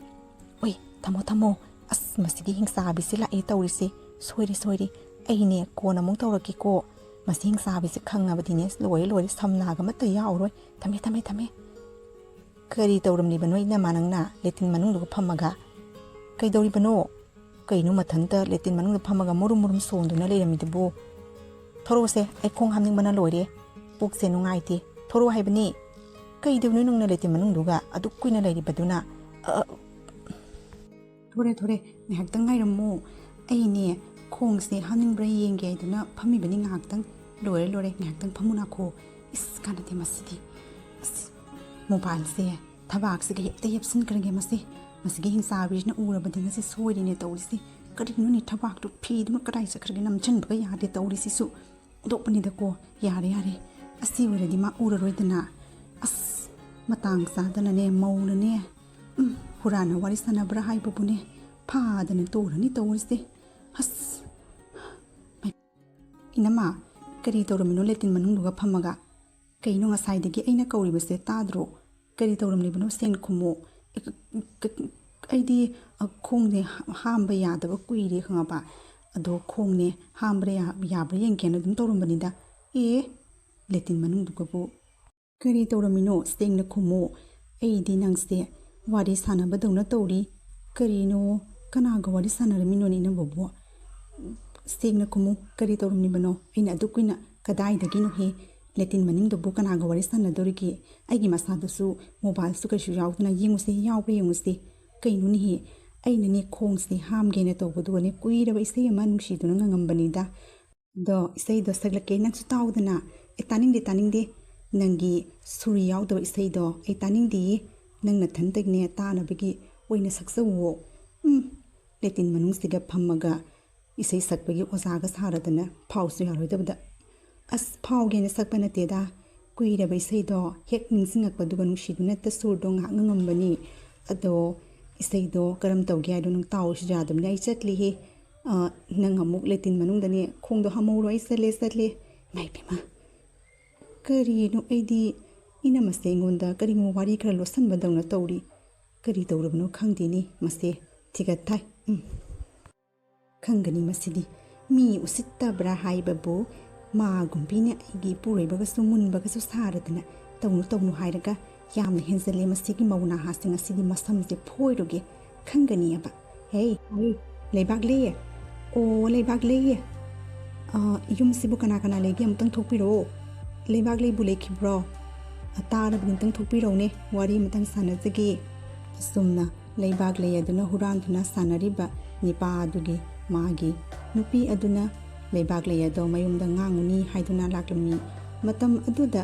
ꯑꯣꯏ, ꯊꯝꯃꯣ, ꯊꯝꯃꯣ꯫ ꯑꯁ, ꯃꯁꯤꯒꯤ ꯍꯤꯡꯆꯥꯕꯤꯁꯤ ꯂꯥꯛꯑꯦ ꯇꯧꯔꯤꯁꯦ꯫ ꯁꯣꯏꯔꯦ, ꯁꯣꯏꯔꯦ꯫ ꯑꯩꯅꯦ ꯀꯣꯟꯅ ꯑꯃꯨꯛ ꯇꯧꯔꯛꯀꯦꯀꯣ꯫ ꯃꯁꯤ ꯍꯤꯡꯆꯥꯕꯤꯁꯦ ꯈꯪꯉꯕꯗꯤꯅꯦ, ꯂꯣꯏꯔꯦ, ꯂꯣꯏꯔꯦ, ꯁꯝ ꯅꯥꯒ ꯑꯃꯠꯇ ꯌꯥꯎꯔꯣꯏ꯫ ꯊꯝꯃꯦ, ꯊꯝꯃꯦ, ꯊꯝꯃꯦ꯫ ꯀꯔꯤ ꯇꯧꯔꯝꯂꯤꯕꯅꯣ ꯏꯅꯝꯃ ꯅꯪꯅ ꯂꯦꯇꯤꯟ ꯃꯅꯨꯡꯗꯨꯒ ꯐꯝꯃꯒ? ꯀꯩꯗꯧꯔꯤꯕꯅꯣ? ꯀꯩꯅꯣ ꯃꯊꯟꯇ ꯂꯦꯇꯤꯟ ꯃꯅꯨꯡꯗ ꯐꯝꯃꯒ ꯃꯨꯔꯨꯝ ꯃꯨꯔꯨꯝ ꯁꯣꯟꯗꯨꯅ ꯂꯩꯔꯝꯃꯤꯗꯨꯕꯨ? ꯊꯣꯔꯛꯑꯣꯁꯦ, ꯑꯩ ꯈꯣꯡ ꯍꯥꯝꯅꯤꯡꯕꯅ ꯂꯣꯏꯔꯦ꯫ ꯄꯨꯛꯁꯦ ꯅꯨꯡꯉꯥꯏꯇꯦ꯫ ꯊꯣꯔꯛꯑꯣ ꯍꯥꯏꯕꯅꯤ꯫ ꯀꯩꯗꯧꯔꯤꯅꯣ ꯅꯪꯅ ꯂꯦꯇꯤꯟ ꯃꯅꯨꯡꯗꯨꯒ ꯑꯗꯨꯛ ꯀꯨꯏꯅ ꯂꯩꯔꯤꯕꯗꯨꯅ? ꯑ, ꯑ, ꯊꯣꯔꯦ, ꯊꯣꯔꯦ, ꯉꯥꯏꯍꯥꯛꯇꯪ ꯉꯥꯏꯔꯝꯃꯣ꯫ ꯑꯩꯅꯦ ꯈꯣꯡꯁꯦ ꯍꯥꯝꯅꯤꯡꯕ꯭ꯔꯥ ꯌꯦꯡꯒꯦ ꯍꯥꯏꯗꯨꯅ ꯐꯝꯃꯤꯕꯅꯤ ꯉꯥꯏꯍꯥꯛꯇꯪ꯫ ꯂꯣꯏꯔꯦ, ꯂꯣꯏꯔꯦ, ꯉꯥꯏꯍꯥꯛꯇꯪ ꯐꯝꯃꯨ ꯅꯥꯈꯣ꯫ ꯏꯁ, ꯀꯥꯟꯅꯗꯦ ꯃꯁꯤꯗꯤ꯫ ꯑꯁ, ꯃꯣꯕꯥꯏꯜꯁꯦ ꯊꯕꯥꯛꯁꯤꯒ ꯍꯦꯛꯇ ꯌꯦꯞꯁꯤꯟꯈ꯭ꯔꯒꯦ ꯃꯁꯤ꯫ ꯃꯁꯤꯒꯤ ꯍꯤꯡꯆꯥꯕꯤꯁꯤꯅ ꯎꯔꯕꯗꯤ ꯉꯁꯤ ꯁꯣꯏꯔꯦꯅꯦ ꯇꯧꯔꯤꯁꯤ꯫ ꯀꯔꯤꯅꯣꯅꯦ ꯊꯕꯥꯛꯇꯨ, ꯐꯤꯗꯨꯅ ꯀꯗꯥꯏ ꯆꯠꯈ꯭ꯔꯒꯦ? ꯅꯝꯁꯤꯟꯕꯒ ꯌꯥꯗꯦ ꯇꯧꯔꯤꯁꯤꯁꯨ꯫ ꯑꯣꯟꯊꯣꯛꯄꯅꯤꯗꯀꯣ꯫ ꯌꯥꯔꯦ, ꯌꯥꯔꯦ꯫ ꯑꯁꯤ ꯑꯣꯏꯔꯗꯤ ꯃꯥ ꯎꯔꯔꯣꯏꯗꯅ꯫ ꯑꯁ, ꯃꯇꯥꯡ ꯆꯥꯗꯅꯅꯦ, ꯃꯧꯅꯅꯦ꯫ ꯎꯝ, ꯍꯨꯔꯥꯟꯅ ꯋꯥꯔꯤ ꯁꯥꯟꯅꯕ꯭ꯔꯥ ꯍꯥꯏꯕꯕꯨꯅꯦ꯫ ꯐꯥꯗꯅ ꯇꯣꯔꯅꯤ ꯇꯧꯔꯤꯁꯦ꯫ ꯑꯁ, ꯏꯅꯝꯃ, ꯀꯔꯤ ꯇꯧꯔꯝꯃꯤꯅꯣ ꯂꯦꯇꯤꯟ ꯃꯅꯨꯡꯗꯨꯒ ꯐꯝꯃꯒ? ꯀꯩꯅꯣ ꯉꯁꯥꯏꯗꯒꯤ ꯑꯩꯅ ꯀꯧꯔꯤꯕꯁꯦ ꯇꯥꯗ꯭ꯔꯣ? ꯀꯔꯤ ꯇꯧꯔꯝꯂꯤꯕꯅꯣ ꯁꯦꯡꯅ ꯈꯨꯝꯃꯣ꯫ ꯑꯦ, ꯀ-, ꯀ-, ꯑꯩꯗꯤ, ꯑ, ꯈꯣꯡꯅꯦ ꯍꯥ-, ꯍꯥꯝꯕ ꯌꯥꯗꯕ ꯀꯨꯏꯔꯦ ꯈꯪꯉꯕ? ꯑꯗꯣ ꯈꯣꯡꯅꯦ ꯍꯥꯝꯕ꯭ꯔꯥ ꯌꯥ-, ꯌꯥꯕ꯭ꯔꯥ ꯌꯦꯡꯒꯦꯅ ꯑꯗꯨꯝ ꯇꯧꯔꯝꯕꯅꯤꯗ꯫ ꯑꯦ, ꯂꯦꯇꯤꯟ ꯃꯅꯨꯡꯗꯨꯒꯕꯨ꯫ ꯀꯔꯤ ꯇꯧꯔꯝꯃꯤꯅꯣ? ꯁꯦꯡꯅ ꯈꯨꯝꯃꯨ꯫ ꯑꯩꯗꯤ ꯅꯪꯁꯦ ꯋꯥꯔꯤ ꯁꯥꯟꯅꯕꯗꯧꯅ ꯇꯧꯔꯤ꯫ ꯀꯔꯤꯅꯣ? ꯀꯅꯥꯒ ꯋꯥꯔꯤ ꯁꯥꯟꯅꯔꯝꯃꯤꯅꯣꯅꯦ ꯅꯪꯕꯨꯕꯨ? ꯁꯦꯡꯅ ꯈꯨꯝꯃꯨ꯫ ꯀꯔꯤ ꯇꯧꯔꯝꯃꯤꯕꯅꯣ? ꯑꯩꯅ ꯑꯗꯨꯛ ꯀꯨꯏꯅ ꯀꯗꯥꯏꯗꯒꯤꯅꯣꯍꯦ? ꯂꯦꯇꯤꯟ ꯃꯅꯤꯡꯗꯨꯕꯨ ꯀꯅꯥꯒ ꯋꯥꯔꯤ ꯁꯥꯟꯅꯗꯣꯔꯤꯒꯦ? ꯑꯩꯒꯤ ꯃꯁꯥꯗꯨꯁꯨ ꯃꯣꯕꯥꯏꯜꯁꯨ ꯀꯩꯁꯨ ꯌꯥꯎꯗꯅ ꯌꯦꯡꯉꯨꯁꯦ, ꯌꯥꯎꯕ꯭ꯔꯥ ꯌꯦꯡꯉꯨꯁꯦ꯫ ꯀꯩꯅꯣꯅꯦꯍꯦ? ꯑꯩꯅꯅꯦ ꯈꯣꯡꯁꯦ ꯍꯥꯝꯒꯦꯅ ꯇꯧꯕꯗꯨꯒꯅꯦ ꯀꯨꯏꯔꯕ ꯏꯁꯩ ꯑꯃ ꯅꯨꯡꯁꯤꯗꯨꯅ ꯉꯪꯉꯝꯕꯅꯤꯗ꯫ ꯑꯗꯣ ꯏꯁꯩꯗꯣ ꯁꯛꯂꯛꯀꯦ, ꯅꯪꯁꯨ ꯇꯥꯎꯗꯅ꯫ ꯑꯦ, ꯇꯥꯅꯤꯡꯗꯦ, ꯇꯥꯅꯤꯡꯗꯦ꯫ ꯅꯪꯒꯤ ꯁꯨꯔ ꯌꯥꯎꯗꯕ ꯏꯁꯩꯗꯣ ꯑꯩ ꯇꯥꯅꯤꯡꯗꯤꯌꯦ꯫ ꯅꯪ ꯅꯊꯟꯇꯒꯤꯅꯦ ꯇꯥꯅꯕꯒꯤ ꯑꯣꯏꯅ ꯁꯛꯆꯧꯋꯣ꯫ ꯎꯝ, ꯂꯦꯇꯤꯟ ꯃꯅꯨꯡꯁꯤꯗ ꯐꯝꯃꯒ ꯏꯁꯩ ꯁꯛꯄꯒꯤ ꯑꯣꯖꯥꯒ ꯁꯥꯔꯗꯅ ꯐꯥꯎꯁꯨ ꯌꯥꯔꯣꯏꯗꯕꯗ꯫ ꯑꯁ, ꯐꯥꯎꯒꯦꯅ ꯁꯛꯄ ꯅꯠꯇꯦꯗ꯫ ꯀꯨꯏꯔꯕ ꯏꯁꯩꯗꯣ ꯍꯦꯛ ꯅꯤꯡꯁꯤꯡꯉꯛꯄꯗꯨꯒ ꯅꯨꯡꯁꯤꯗꯨꯅ ꯍꯦꯛꯇ ꯁꯨꯔꯗꯣ ꯉꯥꯛꯅ ꯉꯝꯕꯅꯤ꯫ ꯑꯗꯣ ꯏꯁꯩꯗꯣ ꯀꯔꯝ ꯇꯧꯒꯦ ꯍꯥꯏꯗꯣ ꯅꯪ ꯇꯥꯎꯁꯨ ꯌꯥꯗꯕꯅꯤ꯫ ꯑꯩ ꯆꯠꯂꯤꯍꯦ꯫ ꯑ, ꯅꯪ ꯑꯃꯨꯛ ꯂꯦꯇꯤꯟ ꯃꯅꯨꯡꯗꯅꯦ ꯈꯣꯡꯗꯣ ꯍꯥꯝꯍꯧꯔꯣ꯫ ꯑꯩ ꯆꯠꯂꯦ, ꯆꯠꯂꯦ꯫ ꯏꯃꯥ ꯏꯕꯦꯝꯃ, ꯀꯔꯤꯅꯣ ꯑꯩꯗꯤ ꯏꯅꯝꯃꯁꯦ ꯑꯩꯉꯣꯟꯗ ꯀꯔꯤꯒꯨꯝꯕ ꯋꯥꯔꯤ ꯈꯔ ꯂꯣꯠꯁꯟꯕꯗꯧꯅ ꯇꯧꯔꯤ꯫ ꯀꯔꯤ ꯇꯧꯔꯕꯅꯣ ꯈꯪꯗꯦꯅꯦ ꯃꯁꯦ꯫ ꯊꯤꯒꯠ ꯊꯥꯏ꯫ ꯎꯝ꯫ ꯈꯪꯒꯅꯤ ꯃꯁꯤꯗꯤ꯫ ꯃꯤ ꯎꯁꯤꯠꯇꯕ꯭ꯔꯥ ꯍꯥꯏꯕꯕꯨ, ꯃꯥꯒꯨꯝꯕꯤꯅ ꯑꯩꯒꯤ ꯏꯄꯨꯔꯣꯏꯕꯒꯁꯨ ꯃꯨꯟꯕꯒꯁꯨ ꯁꯥꯔꯗꯅ ꯇꯧꯅꯨ ꯇꯧꯅꯨ ꯍꯥꯏꯔꯒ ꯌꯥꯝꯅ ꯍꯦꯟꯖꯜꯂꯦ꯫ ꯃꯁꯤꯒꯤ ꯃꯧ ꯅꯍꯥꯁꯤꯡ ꯑꯁꯤꯗꯤ ꯃꯁꯝꯁꯦ ꯐꯣꯏꯔꯨꯒꯦ꯫ ꯈꯪꯒꯅꯤꯑꯕ꯫ ꯍꯦ, ꯍꯦ, ꯂꯩꯕꯥꯛꯂꯩ꯫ ꯑꯣ, ꯂꯩꯕꯥꯛꯂꯩ꯫ ꯑ, ꯌꯨꯝꯁꯤꯕꯨ ꯀꯅꯥ ꯀꯅꯥ ꯂꯩꯒꯦ? ꯑꯃꯨꯛꯇꯪ ꯊꯣꯛꯄꯤꯔꯛꯑꯣ꯫ ꯂꯩꯕꯥꯛꯂꯩꯕꯨ ꯂꯩꯈꯤꯕ꯭ꯔꯣ? ꯑ, ꯇꯥꯔꯕꯅꯤ, ꯑꯃꯨꯛꯇꯪ ꯊꯣꯛꯄꯤꯔꯛꯎꯅꯦ, ꯋꯥꯔꯤ ꯑꯃꯇꯪ ꯁꯥꯟꯅꯖꯒꯦ꯫ ꯑꯁꯨꯝꯅ ꯂꯩꯕꯥꯛꯂꯩ ꯑꯗꯨꯅ ꯍꯨꯔꯥꯟꯗꯨꯅ ꯁꯥꯟꯅꯔꯤꯕ ꯅꯤꯄꯥ ꯑꯗꯨꯒꯤ ꯃꯥꯒꯤ ꯅꯨꯄꯤ ꯑꯗꯨꯅ ꯂꯩꯕꯥꯛꯂꯩ ꯑꯗꯣ ꯃꯌꯨꯝꯗ ꯉꯥꯡꯉꯨꯅꯤ ꯍꯥꯏꯗꯨꯅ ꯂꯥꯛꯂꯝꯃꯤ꯫ ꯃꯇꯝ ꯑꯗꯨꯗ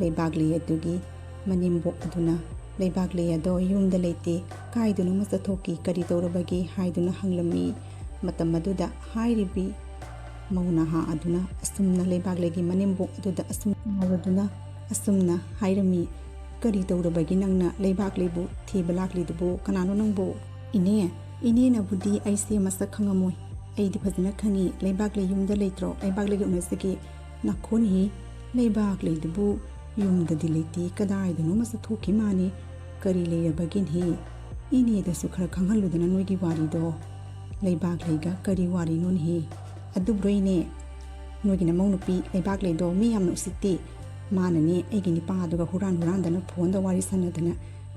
ꯂꯩꯕꯥꯛꯂꯩ ꯑꯗꯨꯒꯤ ꯃꯅꯦꯝꯕꯣꯛ ꯑꯗꯨꯅ ꯂꯩꯕꯥꯛꯂꯩ ꯑꯗꯣ ꯌꯨꯝꯗ ꯂꯩꯇꯦ, ꯀꯥꯏꯗꯅꯣꯃ ꯆꯠꯊꯣꯛꯈꯤ, ꯀꯔꯤ ꯇꯧꯔꯕꯒꯦ ꯍꯥꯏꯗꯨꯅ ꯍꯪꯂꯝꯃꯤ꯫ ꯃꯇꯝ ꯑꯗꯨꯗ ꯍꯥꯏꯔꯤꯕꯤ ꯃꯧ ꯅꯍꯥ ꯑꯗꯨꯅ ꯑꯁꯨꯝꯅ ꯂꯩꯕꯥꯛꯂꯩꯒꯤ ꯃꯅꯦꯝꯕꯣꯛ ꯑꯗꯨꯗ ꯑꯁꯨꯝ ꯍꯥꯏꯔꯗꯨꯅ ꯑꯁꯨꯝꯅ ꯍꯥꯏꯔꯝꯃꯤ, "ꯀꯔꯤ ꯇꯧꯔꯕꯒꯤ ꯅꯪꯅ ꯂꯩꯕꯥꯛꯂꯩꯕꯨ ꯊꯤꯕ ꯂꯥꯛꯂꯤꯗꯨꯕꯨ? ꯀꯅꯥꯅꯣ ꯅꯪꯕꯨ?" "ꯏꯅꯦ, ꯏꯅꯦꯅꯕꯨꯗꯤ ꯑꯩꯁꯦ ꯃꯁꯛ ꯈꯪꯉꯝꯃꯣꯏ꯫ ꯑꯩꯗꯤ ꯐꯖꯅ ꯈꯪꯉꯤ꯫ ꯂꯩꯕꯥꯛꯂꯩ ꯌꯨꯝꯗ ꯂꯩꯇ꯭ꯔꯣ? ꯂꯩꯕꯥꯛꯂꯩꯒ ꯎꯅꯁꯤꯒꯦ꯫" "ꯅꯈꯣꯟꯍꯤ, ꯂꯩꯕꯥꯛꯂꯩꯗꯨꯕꯨ ꯌꯨꯝꯗꯗꯤ ꯂꯩꯇꯦ, ꯀꯗꯥꯏꯗꯅꯣꯃ ꯆꯠꯊꯣꯛꯈꯤ ꯃꯥꯅꯤ꯫ ꯀꯔꯤ ꯂꯩꯔꯕꯒꯤꯅꯍꯤ? ꯏꯅꯦꯗꯁꯨ ꯈꯔ ꯈꯪꯍꯜꯂꯨꯗꯅ ꯅꯣꯏꯒꯤ ꯋꯥꯔꯤꯗꯣ꯫" "ꯂꯩꯕꯥꯛꯂꯩꯒ ꯀꯔꯤ ꯋꯥꯔꯤꯅꯣꯅꯍꯤ?" "ꯑꯗꯨꯕꯨꯔꯣ ꯏꯅꯦ, ꯅꯣꯏꯒꯤ ꯅꯃꯧ ꯅꯨꯄꯤ ꯂꯩꯕꯥꯛꯂꯩꯗꯣ ꯃꯤ ꯌꯥꯝꯅ ꯎꯁꯤꯠꯇꯦ꯫ ꯃꯥꯅꯅꯦ ꯑꯩꯒꯤ ꯅꯤꯄꯥꯗꯨꯒ ꯍꯨꯔꯥꯟ ꯍꯨꯔꯥꯟꯗꯅ ꯐꯣꯟꯗ ꯋꯥꯔꯤ ꯁꯥꯟꯅꯗꯅ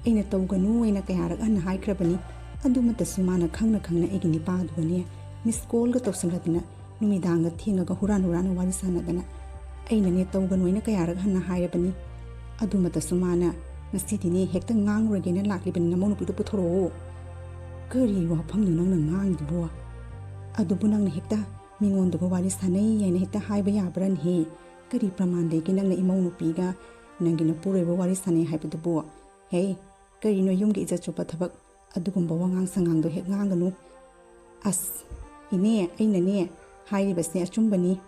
ꯑꯩꯅ ꯇꯧꯒꯅꯨ ꯍꯥꯏꯅ ꯀꯌꯥꯔꯛ ꯍꯟꯅ ꯍꯥꯏꯈ꯭ꯔꯕꯅꯤ꯫ ꯑꯗꯨꯃꯛꯇꯁꯨ ꯃꯥꯅ ꯈꯪꯅ ꯈꯪꯅ ꯑꯩꯒꯤ ꯅꯤꯄꯥꯗꯨꯒꯅꯦ ꯃꯤꯁ ꯀꯣꯜꯒ ꯇꯧꯁꯜꯂꯗꯅ ꯅꯨꯃꯤꯗꯥꯡꯒ ꯊꯦꯡꯉꯒ ꯍꯨꯔꯥꯟ ꯍꯨꯔꯥꯟꯅ ꯋꯥꯔꯤ ꯁꯥꯟꯅꯗꯅ ꯑꯩꯅꯅꯦ ꯇꯧꯒꯅꯨ ꯍꯥꯏꯅ ꯀꯌꯥꯔꯛ ꯍꯟꯅ ꯍꯥꯏꯔꯕꯅꯤ꯫ ꯑꯗꯨꯃꯛꯇꯁꯨ ꯃꯥꯅ ꯉꯁꯤꯗꯤꯅꯦ ꯍꯦꯛꯇ ꯉꯥꯡꯂꯨꯔꯒꯦꯅ ꯂꯥꯛꯂꯤꯕꯅꯤ꯫ ꯅꯃꯧ ꯅꯨꯄꯤꯗꯣ ꯄꯨꯊꯣꯔꯛꯑꯣ꯫" "ꯀꯔꯤ ꯋꯥꯐꯝꯅꯣ ꯅꯪꯅ ꯉꯥꯡꯉꯤꯗꯨꯕꯣ? ꯑꯗꯨꯕꯨ ꯅꯪꯅ ꯍꯦꯛꯇ ꯃꯤꯉꯣꯟꯗꯒ ꯋꯥꯔꯤ ꯁꯥꯟꯅꯩ ꯍꯥꯏꯅ ꯍꯦꯛꯇ ꯍꯥꯏꯕ ꯌꯥꯕ꯭ꯔꯥꯅꯦꯍꯦ? ꯀꯔꯤ ꯄ꯭ꯔꯃꯥꯟ ꯂꯩꯒꯦ ꯅꯪꯅ ꯏꯃꯧ ꯅꯨꯄꯤꯒ ꯅꯪꯒꯤ ꯅꯄꯨꯔꯣꯏꯕ ꯋꯥꯔꯤ ꯁꯥꯟꯅꯩ ꯍꯥꯏꯕꯗꯨꯕꯨ? ꯍꯦ, ꯀꯔꯤꯅꯣ ꯌꯨꯝꯒꯤ ꯏꯖꯠ ꯆꯨꯞꯄ ꯊꯕꯛ ꯑꯗꯨꯒꯨꯝꯕ ꯋꯥꯉꯥꯡ ꯁꯉꯥꯡꯗꯣ ꯍꯦꯛ ꯉꯥꯡꯒꯅꯨ꯫" "ꯑꯁ, "ꯏꯅꯦ, ꯑꯩꯅꯅꯦ ꯍꯥꯏꯔꯤꯕꯁꯦ ꯑꯆꯨꯝꯕꯅꯤ꯫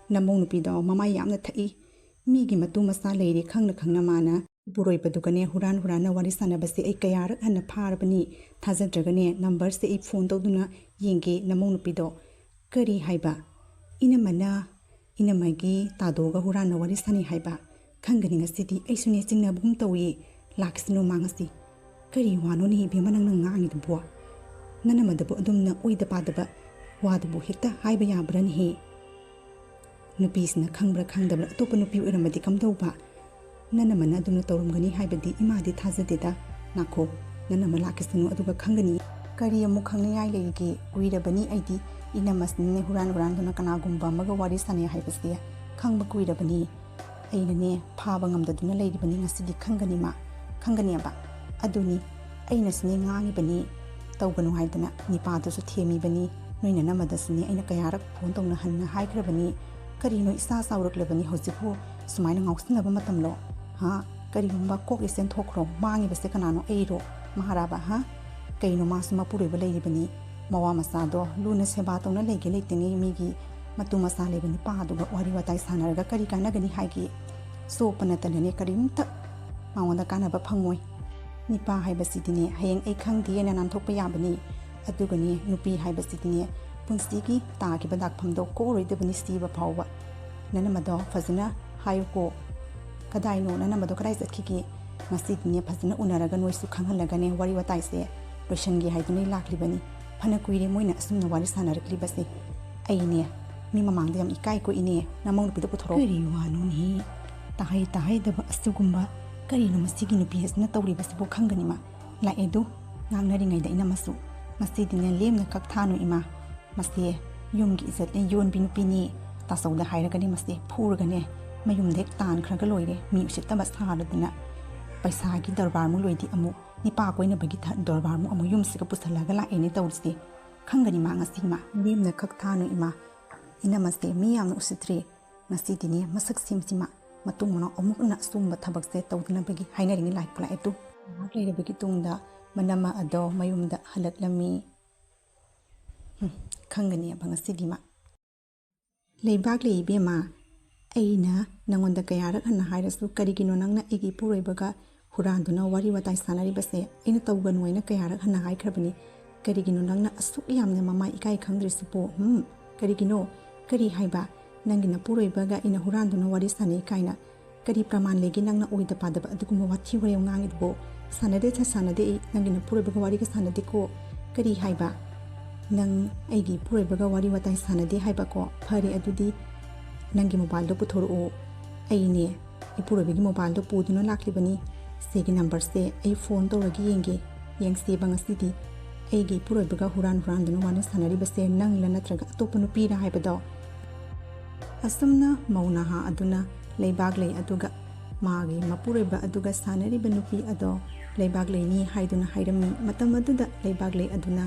ꯅꯃꯧ ꯅꯨꯄꯤꯗꯣ ꯃꯃꯥꯏ ꯌꯥꯝꯅ ꯊꯛꯏ꯫ ꯃꯤꯒꯤ ꯃꯇꯨ ꯃꯆꯥ ꯂꯩꯔꯦ ꯈꯪꯅ ꯈꯪꯅ ꯃꯥꯅ ꯏꯄꯨꯔꯣꯏꯕꯗꯨꯒꯅꯦ ꯍꯨꯔꯥꯟ ꯍꯨꯔꯥꯟꯅ ꯋꯥꯔꯤ ꯁꯥꯟꯅꯕꯁꯦ ꯑꯩ ꯀꯌꯥꯔꯛ ꯍꯟꯅ ꯐꯥꯔꯕꯅꯤ꯫ ꯊꯥꯖꯗ꯭ꯔꯒꯅꯦ ꯅꯝꯕꯔꯁꯦ ꯑꯩ ꯐꯣꯟ ꯇꯧꯗꯨꯅ ꯌꯦꯡꯒꯦ ꯅꯃꯧ ꯅꯨꯄꯤꯗꯣ"꯫ "ꯀꯔꯤ ꯍꯥꯏꯕ? ꯏꯅꯝꯃꯅ ꯏꯅꯝꯃꯒꯤ ꯇꯥꯗꯣꯒ ꯍꯨꯔꯥꯟꯅ ꯋꯥꯔꯤ ꯁꯥꯟꯅꯩ ꯍꯥꯏꯕ? ꯈꯪꯒꯅꯤ ꯉꯁꯤꯗꯤ꯫ ꯑꯩꯁꯨꯅꯦ ꯆꯤꯡꯅꯕꯒꯨꯝ ꯇꯧꯏ꯫ ꯂꯥꯛꯀꯁꯤꯅꯨ ꯃꯥ ꯉꯁꯤ꯫ ꯀꯔꯤ ꯋꯥꯅꯣꯅꯦ ꯏꯕꯦꯝꯃ ꯅꯪꯅ ꯉꯥꯡꯉꯤꯗꯨꯕꯣ? ꯅꯅꯝꯃꯗꯕꯨ ꯑꯗꯨꯝꯅ ꯑꯣꯏꯗ ꯄꯥꯗꯕ ꯋꯥꯗꯨꯕꯨ ꯍꯦꯛꯇ ꯍꯥꯏꯕ ꯌꯥꯕ꯭ꯔꯅꯦꯍꯦ? ꯅꯨꯄꯤꯁꯤꯅ ꯈꯪꯕ꯭ꯔꯥ ꯈꯪꯗꯕ꯭ꯔꯥ ꯑꯇꯣꯞꯄ ꯅꯨꯄꯤ ꯑꯣꯏꯔꯝꯃꯗꯤ ꯀꯝꯗꯧꯕ? ꯅꯅꯝꯃꯅ ꯑꯗꯨꯝꯅ ꯇꯧꯔꯝꯒꯅꯤ ꯍꯥꯏꯕꯗꯤ ꯏꯃꯥꯗꯤ ꯊꯥꯖꯗꯦꯗ꯫ ꯅꯥꯈꯣ, ꯅꯅꯝꯃ ꯂꯥꯛꯈꯤꯁꯅꯨ ꯑꯗꯨꯒ ꯈꯪꯒꯅꯤ꯫ ꯀꯔꯤ ꯑꯃꯨꯛ ꯈꯪꯅꯤꯡꯉꯥꯏ ꯂꯩꯔꯤꯒꯦ? ꯀꯨꯏꯔꯕꯅꯤ ꯑꯩꯗꯤ ꯏꯅꯝꯃꯁꯤꯅꯅꯦ ꯍꯨꯔꯥꯟ ꯍꯨꯔꯥꯟꯗꯨꯅ ꯀꯅꯥꯒꯨꯝꯕ ꯑꯃꯒ ꯋꯥꯔꯤ ꯁꯥꯟꯅꯩ ꯍꯥꯏꯕꯁꯦ ꯈꯪꯕ ꯀꯨꯏꯔꯕꯅꯤ꯫ ꯑꯩꯅꯅꯦ ꯐꯥꯕ ꯉꯝꯗꯗꯨꯅ ꯂꯩꯔꯤꯕꯅꯤ꯫ ꯉꯁꯤꯗꯤ ꯈꯪꯒꯅꯤ ꯃꯥ, ꯈꯪꯒꯅꯦꯕ꯫ ꯑꯗꯨꯅꯤ ꯑꯩꯅꯁꯨꯅꯦ ꯉꯥꯡꯉꯤꯕꯅꯤ, ꯇꯧꯒꯅꯨ ꯍꯥꯏꯗꯅ꯫ ꯅꯤꯄꯥꯗꯨꯁꯨ ꯊꯦꯝꯃꯤꯕꯅꯤ, ꯅꯣꯏ ꯅꯅꯝꯃꯗꯁꯨꯅꯦ ꯑꯩꯅ ꯀꯌꯥꯔꯛ ꯐꯣꯟ ꯇꯧꯅ ꯍꯟꯅ ꯍꯥꯏꯈ꯭ꯔꯕꯅꯤ꯫ ꯀꯔꯤꯅꯣ ꯏꯆꯥ ꯆꯥꯎꯔꯛꯂꯕꯅꯤ ꯍꯧꯖꯤꯛꯄꯨ ꯁꯨꯃꯥꯏꯅ ꯉꯥꯎꯁꯤꯟꯅꯕ ꯃꯇꯝꯂꯣ? ꯍꯥ? ꯀꯔꯤꯒꯨꯝꯕ ꯀꯣꯛ ꯏꯆꯦꯟ ꯊꯣꯛꯈ꯭ꯔꯣ, ꯃꯥꯡꯉꯤꯕꯁꯦ ꯀꯅꯥꯅꯣ, ꯑꯩꯔꯣ? ꯃꯍꯥꯔꯥꯕ, ꯍꯥ? ꯀꯩꯅꯣ ꯃꯥꯁꯨ ꯃꯄꯨꯔꯣꯏꯕ ꯂꯩꯔꯤꯕꯅꯤ, ꯃꯋꯥ ꯃꯆꯥꯗꯣ ꯂꯨꯅ ꯁꯦꯕꯥ ꯇꯧꯅ ꯂꯩꯒꯦ ꯂꯩꯇꯦꯉꯩ ꯃꯤꯒꯤ ꯃꯇꯨ ꯃꯆꯥ ꯂꯩꯕ ꯅꯨꯄꯥꯗꯨꯒ ꯋꯥꯔꯤ ꯋꯥꯇꯥꯏ ꯁꯥꯟꯅꯔꯒ ꯀꯔꯤ ꯀꯥꯟꯅꯒꯅꯤ ꯍꯥꯏꯒꯦ? ꯆꯣꯞꯄ ꯅꯠꯇꯅꯅꯦ ꯀꯔꯤꯝꯇ ꯃꯉꯣꯟꯗ ꯀꯥꯟꯅꯕ ꯐꯪꯉꯣꯏ꯫ ꯅꯤꯄꯥ ꯍꯥꯏꯕꯁꯤꯗꯤꯅꯦ ꯍꯌꯦꯡ ꯑꯩ ꯈꯪꯗꯦꯅ ꯅꯥꯟꯊꯣꯛꯄ ꯌꯥꯕꯅꯤ꯫ ꯑꯗꯨꯒꯅꯦ ꯅꯨꯄꯤ ꯍꯥꯏꯕꯁꯤꯗꯤꯅꯦ ꯄꯨꯟꯁꯤꯒꯤ ꯇꯥꯈꯤꯕ ꯗꯥꯛꯐꯝꯗꯣ ꯀꯣꯛꯑꯔꯣꯏꯗꯕꯅꯤ ꯁꯤꯕ ꯐꯥꯎꯕ꯫ ꯅꯅꯝꯃꯗꯣ ꯐꯖꯅ ꯍꯥꯏꯌꯨꯀꯣ꯫ ꯀꯗꯥꯏꯅꯣ ꯅꯅꯝꯃꯗꯣ ꯀꯗꯥꯏ ꯆꯠꯈꯤꯒꯦ? ꯉꯁꯤꯗꯤꯅꯦ ꯐꯖꯅ ꯎꯅꯔꯒ ꯅꯣꯏꯁꯨ ꯈꯪꯍꯜꯂꯒꯅꯦ ꯋꯥꯔꯤ ꯋꯥꯇꯥꯏꯁꯦ ꯂꯣꯏꯁꯟꯒꯦ ꯍꯥꯏꯗꯨꯅ ꯑꯩ ꯂꯥꯛꯂꯤꯕꯅꯤ꯫ ꯐꯅ ꯀꯨꯏꯔꯦ ꯃꯣꯏꯅ ꯑꯁꯨꯝꯅ ꯋꯥꯔꯤ ꯁꯥꯟꯅꯔꯛꯂꯤꯕꯁꯦ꯫ ꯑꯩꯅꯦ ꯃꯤ ꯃꯃꯥꯡꯗ ꯌꯥꯝ ꯏꯀꯥꯏꯀꯣ ꯏꯅꯦ, ꯅꯃꯧ ꯅꯨꯄꯤꯗꯣ ꯄꯨꯊꯣꯔꯛꯑꯣ꯫ ꯀꯔꯤ ꯋꯥꯅꯣꯅꯦꯍꯦ? ꯇꯥꯍꯩ ꯇꯥꯍꯩꯗꯕ ꯑꯁꯤꯒꯨꯝꯕ꯫ ꯀꯔꯤꯅꯣ ꯃꯁꯤꯒꯤ ꯅꯨꯄꯤ ꯑꯁꯤꯅ ꯇꯧꯔꯤꯕꯁꯤꯕꯨ? ꯈꯪꯒꯅꯤ ꯃꯥ꯫ ꯂꯥꯛꯑꯦ ꯑꯗꯨ ꯉꯥꯡꯅꯔꯤꯉꯩꯗ ꯏꯅꯝꯃꯁꯨ꯫ ꯉꯁꯤꯗꯤꯅꯦ ꯂꯦꯝꯅ ꯈꯛ ꯊꯥꯅꯨ ꯏꯃꯥ꯫ ꯃꯁꯦ ꯌꯨꯝꯒꯤ ꯏꯖꯠꯅꯦ ꯌꯣꯟꯕꯤ ꯅꯨꯄꯤꯅꯤ꯫ ꯇꯥꯆꯧꯗ ꯍꯥꯏꯔꯒꯅꯦ ꯃꯁꯦ ꯐꯨꯔꯒꯅꯦ ꯃꯌꯨꯝꯗ ꯍꯦꯛ ꯇꯥꯟꯈ꯭ꯔꯒ ꯂꯣꯏꯔꯦ꯫ ꯃꯤ ꯎꯁꯤꯠꯇꯕ ꯁꯥꯔꯗꯅ ꯄꯩꯁꯥꯒꯤ ꯗꯔꯕꯥꯔꯃꯨꯛ ꯂꯣꯏꯗꯤ ꯑꯃꯨꯛ ꯅꯤꯄꯥ ꯀꯣꯏꯅꯕꯒꯤ ꯊ-, ꯗꯔꯕꯥꯔꯃꯨꯛ ꯑꯃꯨꯛ ꯌꯨꯝꯁꯤꯒ ꯄꯨꯁꯜꯂꯒ ꯂꯥꯛꯑꯦꯅꯦ ꯇꯧꯔꯤꯁꯦ꯫ ꯈꯪꯒꯅꯤ ꯃꯥ ꯉꯁꯤ ꯃꯥ꯫ ꯂꯦꯝꯅ ꯈꯛ ꯊꯥꯅꯨ ꯏꯃꯥ꯫ ꯏꯅꯝꯃꯁꯦ ꯃꯤ ꯌꯥꯝꯅ ꯎꯁꯤꯠꯇ꯭ꯔꯦ꯫ ꯉꯁꯤꯗꯤꯅꯦ ꯃꯁꯛ ꯁꯦꯝꯁꯤꯃ ꯃꯇꯨꯡ ꯃꯅꯥꯎ ꯑꯃꯨꯛ ꯍꯟꯅ ꯑꯆꯨꯝꯕ ꯊꯕꯛꯁꯦ ꯇꯧꯗꯅꯕꯒꯤ ꯍꯥꯏꯅꯔꯤꯉꯩ ꯂꯥꯛꯄ ꯂꯥꯛꯑꯦ ꯇꯨ꯫ ꯉꯥꯏꯍꯥꯛ ꯂꯩꯔꯕꯒꯤ ꯇꯨꯡꯗ ꯃꯅꯝꯃ ꯑꯗꯣ ꯃꯌꯨꯝꯗ ꯍꯜꯂꯛꯂꯝꯃꯤ꯫ ꯎꯝ, ꯈꯪꯒꯅꯦꯕ ꯉꯁꯤꯗꯤ ꯃꯥ꯫ "ꯂꯩꯕꯥꯛꯂꯩ ꯏꯕꯦꯝꯃ, ꯑꯩꯅ ꯅꯪꯉꯣꯟꯗ ꯀꯌꯥꯔꯛ ꯍꯟꯅ ꯍꯥꯏꯔꯁꯨ ꯀꯔꯤꯒꯤꯅꯣ ꯅꯪꯅ ꯑꯩꯒꯤ ꯏꯄꯨꯔꯣꯏꯕꯒ ꯍꯨꯔꯥꯟꯗꯨꯅ ꯋꯥꯔꯤ ꯋꯥꯇꯥꯏ ꯁꯥꯟꯅꯔꯤꯕꯁꯦ? ꯑꯩꯅ ꯇꯧꯒꯅꯨ ꯍꯥꯏꯅ ꯀꯌꯥꯔꯛ ꯍꯟꯅ ꯍꯥꯏꯈ꯭ꯔꯕꯅꯤ? ꯀꯔꯤꯒꯤꯅꯣ ꯅꯪꯅ ꯑꯁꯨꯛ ꯌꯥꯝꯅ ꯃꯃꯥꯏ ꯏꯀꯥꯏ ꯈꯪꯗ꯭ꯔꯤꯁꯤꯕꯣ? ꯍꯨꯝ? ꯀꯔꯤꯒꯤꯅꯣ? ꯀꯔꯤ ꯍꯥꯏꯕ? ꯅꯪꯒꯤ ꯅꯄꯨꯔꯣꯏꯕꯒ ꯑꯩꯅ ꯍꯨꯔꯥꯟꯗꯨꯅ ꯋꯥꯔꯤ ꯁꯥꯟꯅꯩ ꯀꯥꯏꯅ ꯀꯔꯤ ꯄ꯭ꯔꯃꯥꯟ ꯂꯩꯒꯦ ꯅꯪꯅ ꯑꯣꯏꯗ ꯄꯥꯗꯕ ꯑꯗꯨꯒꯨꯝꯕ ꯋꯥꯊꯤ ꯋꯥꯔꯦꯝ ꯉꯥꯡꯉꯤꯗꯨꯕꯣ? ꯁꯥꯟꯅꯗꯦ, ꯁꯥ-, ꯁꯥꯟꯅꯗꯦ, ꯑꯩ ꯅꯪꯒꯤ ꯅꯄꯨꯔꯣꯏꯕꯒ ꯋꯥꯔꯤꯒ ꯁꯥꯟꯅꯗꯦꯀꯣ꯫ ꯀꯔꯤ ꯍꯥꯏꯕ? ꯅꯪ ꯑꯩꯒꯤ ꯏꯄꯨꯔꯣꯏꯕꯒ ꯋꯥꯔꯤ ꯋꯥꯇꯥꯏ ꯁꯥꯟꯅꯗꯦ ꯍꯥꯏꯕꯀꯣ? ꯐꯔꯦ, ꯑꯗꯨꯗꯤ ꯅꯪꯒꯤ ꯃꯣꯕꯥꯏꯜꯗꯣ ꯄꯨꯊꯣꯔꯛꯑꯣ꯫ ꯑꯩꯅꯦ, ꯏꯄꯨꯔꯣꯏꯕꯒꯤ ꯃꯣꯕꯥꯏꯜꯗꯣ ꯄꯨꯗꯨꯅ ꯂꯥꯛꯂꯤꯕꯅꯤ꯫ ꯁꯤꯒꯤ ꯅꯝꯕꯔꯁꯦ ꯑꯩ ꯐꯣꯟ ꯇꯧꯔꯒ ꯌꯦꯡꯒꯦ꯫ ꯌꯦꯡꯁꯦꯕ ꯉꯁꯤꯗꯤ ꯑꯩꯒꯤ ꯏꯄꯨꯔꯣꯏꯕꯒ ꯍꯨꯔꯥꯟ ꯍꯨꯔꯥꯟꯗꯨꯅ ꯋꯥꯔꯤ ꯁꯥꯟꯅꯔꯤꯕꯁꯦ ꯅꯪꯂ ꯅꯠꯇ꯭ꯔꯒ ꯑꯇꯣꯞꯄ ꯅꯨꯄꯤꯔ ꯍꯥꯏꯕꯗꯣ?" ꯑꯁꯨꯝꯅ ꯃꯧ ꯅꯍꯥ ꯑꯗꯨꯅ ꯂꯩꯕꯥꯛꯂꯩ ꯑꯗꯨꯒ ꯃꯥꯒꯤ ꯃꯄꯨꯔꯣꯏꯕ ꯑꯗꯨꯒ ꯁꯥꯟꯅꯔꯤꯕ ꯅꯨꯄꯤ ꯑꯗꯣ ꯂꯩꯕꯥꯛꯂꯩꯅꯤ ꯍꯥꯏꯗꯨꯅ ꯍꯥꯏꯔꯝꯃꯤ꯫ ꯃꯇꯝ ꯑꯗꯨꯗ ꯂꯩꯕꯥꯛꯂꯩ ꯑꯗꯨꯅ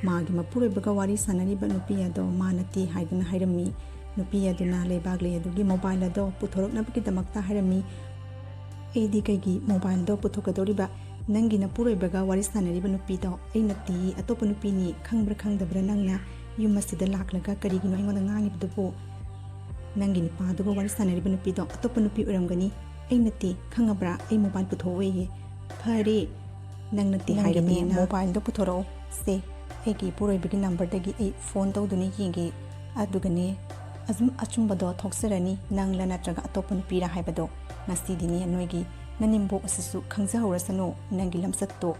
ꯃꯥꯒꯤ ꯃꯄꯨꯔꯣꯏꯕꯒ ꯋꯥꯔꯤ ꯁꯥꯟꯅꯔꯤꯕ ꯅꯨꯄꯤ ꯑꯗꯣ ꯃꯥ ꯅꯠꯇꯦ ꯍꯥꯏꯗꯨꯅ ꯍꯥꯏꯔꯝꯃꯤ꯫ ꯅꯨꯄꯤ ꯑꯗꯨꯅ ꯂꯩꯕꯥꯛꯂꯩ ꯑꯗꯨꯒꯤ ꯃꯣꯕꯥꯏꯜ ꯑꯗꯣ ꯄꯨꯊꯣꯔꯛꯅꯕꯒꯤꯗꯃꯛꯇ ꯍꯥꯏꯔꯝꯃꯤ꯫ "ꯑꯩꯗꯤ ꯀꯩꯒꯤ ꯃꯣꯕꯥꯏꯜꯗꯣ ꯄꯨꯊꯣꯛꯀꯗꯧꯔꯤꯕ? ꯅꯪꯒꯤ ꯅꯄꯨꯔꯣꯏꯕꯒ ꯋꯥꯔꯤ ꯁꯥꯟꯅꯔꯤꯕ ꯅꯨꯄꯤꯗꯣ ꯑꯩ ꯅꯠꯇꯦ, ꯑꯇꯣꯞꯄ ꯅꯨꯄꯤꯅꯤ꯫ ꯈꯪꯕ꯭ꯔꯥ ꯈꯪꯗꯕ꯭ꯔꯥ ꯅꯪꯅ? ꯌꯨꯝ ꯑꯁꯤꯗ ꯂꯥꯛꯂꯒ ꯀꯔꯤꯒꯤꯅꯣ ꯑꯩꯉꯣꯟꯗ ꯉꯥꯡꯉꯤꯕꯗꯨꯕꯨ? ꯅꯪꯒꯤ ꯅꯨꯄꯥꯗꯨꯒ ꯋꯥꯔꯤ ꯁꯥꯟꯅꯔꯤꯕ ꯅꯨꯄꯤꯗꯣ ꯑꯇꯣꯞꯄ ꯅꯨꯄꯤ ꯑꯣꯏꯔꯝꯒꯅꯤ꯫ ꯑꯩ ꯅꯠꯇꯦ, ꯈꯪꯉꯕ꯭ꯔꯥ? ꯑꯩ ꯃꯣꯕꯥꯏꯜ ꯄꯨꯊꯣꯛꯑꯣꯏꯌꯦ꯫ ꯐꯔꯦ, ꯅꯪ ꯅꯠꯇꯦ ꯅꯪꯒꯤꯅꯦ ꯍꯥꯏꯔꯕꯅꯤꯅ ꯃꯣꯕꯥꯏꯜꯗꯣ ꯄꯨꯊꯣꯔꯛꯑꯣ꯫ ꯁꯦ, ꯑꯩꯒꯤ ꯏꯄꯨꯔꯣꯏꯕꯒꯤ ꯅꯝꯕꯔꯗꯒꯤ ꯑꯩ ꯐꯣꯟ ꯇꯧꯗꯨꯅ ꯌꯦꯡꯒꯦ꯫ ꯑꯗꯨꯒꯅꯦ, ꯑꯗꯨꯝ ꯑꯆꯨꯝꯕꯗꯣ ꯊꯣꯛꯆꯔꯅꯤ, ꯅꯪꯂ ꯅꯠꯇ꯭ꯔꯒ ꯑꯇꯣꯞꯄ ꯅꯨꯄꯤꯔ ꯍꯥꯏꯕꯗꯣ꯫ ꯉꯁꯤꯗꯤꯅꯦ ꯅꯣꯏꯒꯤ ꯅꯅꯦꯝꯕꯣꯛ ꯑꯁꯤꯁꯨ ꯈꯪꯖꯍꯧꯔꯁꯅꯨ, ꯅꯪꯒꯤ ꯂꯝꯆꯠꯇꯣ꯫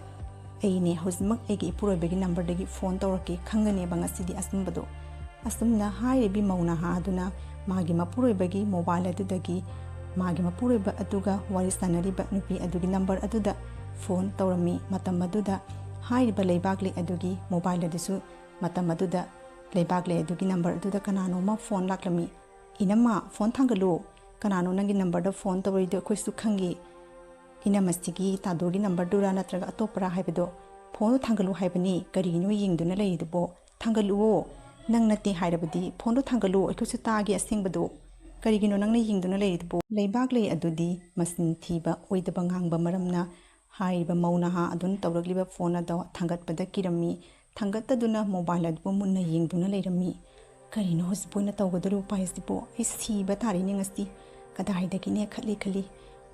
ꯑꯩꯅꯦ ꯍꯧꯖꯤꯛꯃꯛ ꯑꯩꯒꯤ ꯏꯄꯨꯔꯣꯏꯕꯒꯤ ꯅꯝꯕꯔꯗꯒꯤ ꯐꯣꯟ ꯇꯧꯔꯛꯀꯦ, ꯈꯪꯒꯅꯦꯕ ꯉꯁꯤꯗꯤ ꯑꯆꯨꯝꯕꯗꯣ꯫" ꯑꯁꯨꯝꯅ ꯍꯥꯏꯔꯤꯕꯤ ꯃꯧ ꯅꯍꯥ ꯑꯗꯨꯅ ꯃꯥꯒꯤ ꯃꯄꯨꯔꯣꯏꯕꯒꯤ ꯃꯣꯕꯥꯏꯜ ꯑꯗꯨꯗꯒꯤ ꯃꯥꯒꯤ ꯃꯄꯨꯔꯣꯏꯕ ꯑꯗꯨꯒ ꯋꯥꯔꯤ ꯁꯥꯟꯅꯔꯤꯕ ꯅꯨꯄꯤ ꯑꯗꯨꯒꯤ ꯅꯝꯕꯔ ꯑꯗꯨꯗ ꯐꯣꯟ ꯇꯧꯔꯝꯃꯤ꯫ ꯃꯇꯝ ꯑꯗꯨꯗ ꯍꯥꯏꯔꯤꯕ ꯂꯩꯕꯥꯛꯂꯩ ꯑꯗꯨꯒꯤ ꯃꯣꯕꯥꯏꯜ ꯑꯗꯨꯁꯨ ꯃꯇꯝ ꯑꯗꯨꯗ ꯂꯩꯕꯥꯛꯂꯩ ꯑꯗꯨꯒꯤ ꯅꯝꯕꯔ ꯑꯗꯨꯗ ꯀꯅꯥꯅꯣꯃ ꯐꯣꯟ ꯂꯥꯛꯂꯝꯃꯤ꯫ "ꯏꯅꯝꯃ, ꯐꯣꯟ ꯊꯥꯡꯒꯠꯂꯨ꯫ ꯀꯅꯥꯅꯣ ꯅꯪꯒꯤ ꯅꯝꯕꯔꯗ ꯐꯣꯟ ꯇꯧꯔꯛꯏꯗꯣ ꯑꯩꯈꯣꯏꯁꯨ ꯈꯪꯉꯤ꯫ ꯏꯅꯝꯃꯁꯤꯒꯤ ꯇꯥꯗꯣꯒꯤ ꯅꯝꯕꯔꯗꯨꯔꯥ ꯅꯠꯇ꯭ꯔꯒ ꯑꯇꯣꯞꯄꯔꯥ ꯍꯥꯏꯕꯗꯣ? ꯐꯣꯟꯗꯣ ꯊꯥꯡꯒꯠꯂꯨ ꯍꯥꯏꯕꯅꯤ꯫ ꯀꯔꯤꯅꯣ ꯌꯦꯡꯗꯨꯅ ꯂꯩꯔꯤꯗꯨꯕꯣ? ꯊꯥꯡꯒꯠꯂꯨꯑꯣ꯫ ꯅꯪ ꯅꯠꯇꯦ ꯍꯥꯏꯔꯕꯗꯤ ꯐꯣꯟꯗꯣ ꯊꯥꯡꯒꯠꯂꯨ, ꯑꯩꯈꯣꯏꯁꯨ ꯇꯥꯒꯦ ꯑꯁꯦꯡꯕꯗꯣ꯫ ꯀꯔꯤꯒꯤꯅꯣ ꯅꯪꯅ ꯌꯦꯡꯗꯨꯅ ꯂꯩꯔꯤꯗꯨꯕꯣ?" ꯂꯩꯕꯥꯛꯂꯩ ꯑꯗꯨꯗꯤ ꯃꯆꯤꯟ ꯊꯤꯕ, ꯑꯣꯏꯗꯕ ꯉꯥꯡꯕ ꯃꯔꯝꯅ ꯍꯥꯏꯔꯤꯕ ꯃꯧ ꯅꯍꯥ ꯑꯗꯨꯅ ꯇꯧꯔꯛꯂꯤꯕ ꯐꯣꯟ ꯑꯗꯣ ꯊꯥꯡꯒꯠꯄꯗ ꯀꯤꯔꯝꯃꯤ꯫ ꯊꯥꯡꯒꯠꯇꯗꯨꯅ ꯃꯣꯕꯥꯏꯜ ꯑꯗꯨꯕꯨ ꯃꯨꯟꯅ ꯌꯦꯡꯗꯨꯅ ꯂꯩꯔꯝꯃꯤ꯫ ꯀꯔꯤꯅꯣ ꯍꯧꯖꯤꯛꯄꯨ ꯑꯣꯏꯅ ꯇꯧꯒꯗꯧꯔꯤꯕ ꯎꯄꯥꯏꯁꯤꯕꯨ? ꯑꯩ ꯁꯤꯕ ꯇꯥꯔꯦꯅꯦ ꯉꯁꯤ꯫ ꯀꯗꯥꯏꯗꯒꯤꯅꯦ ꯈꯠꯂꯤ ꯈꯠꯂꯤ꯫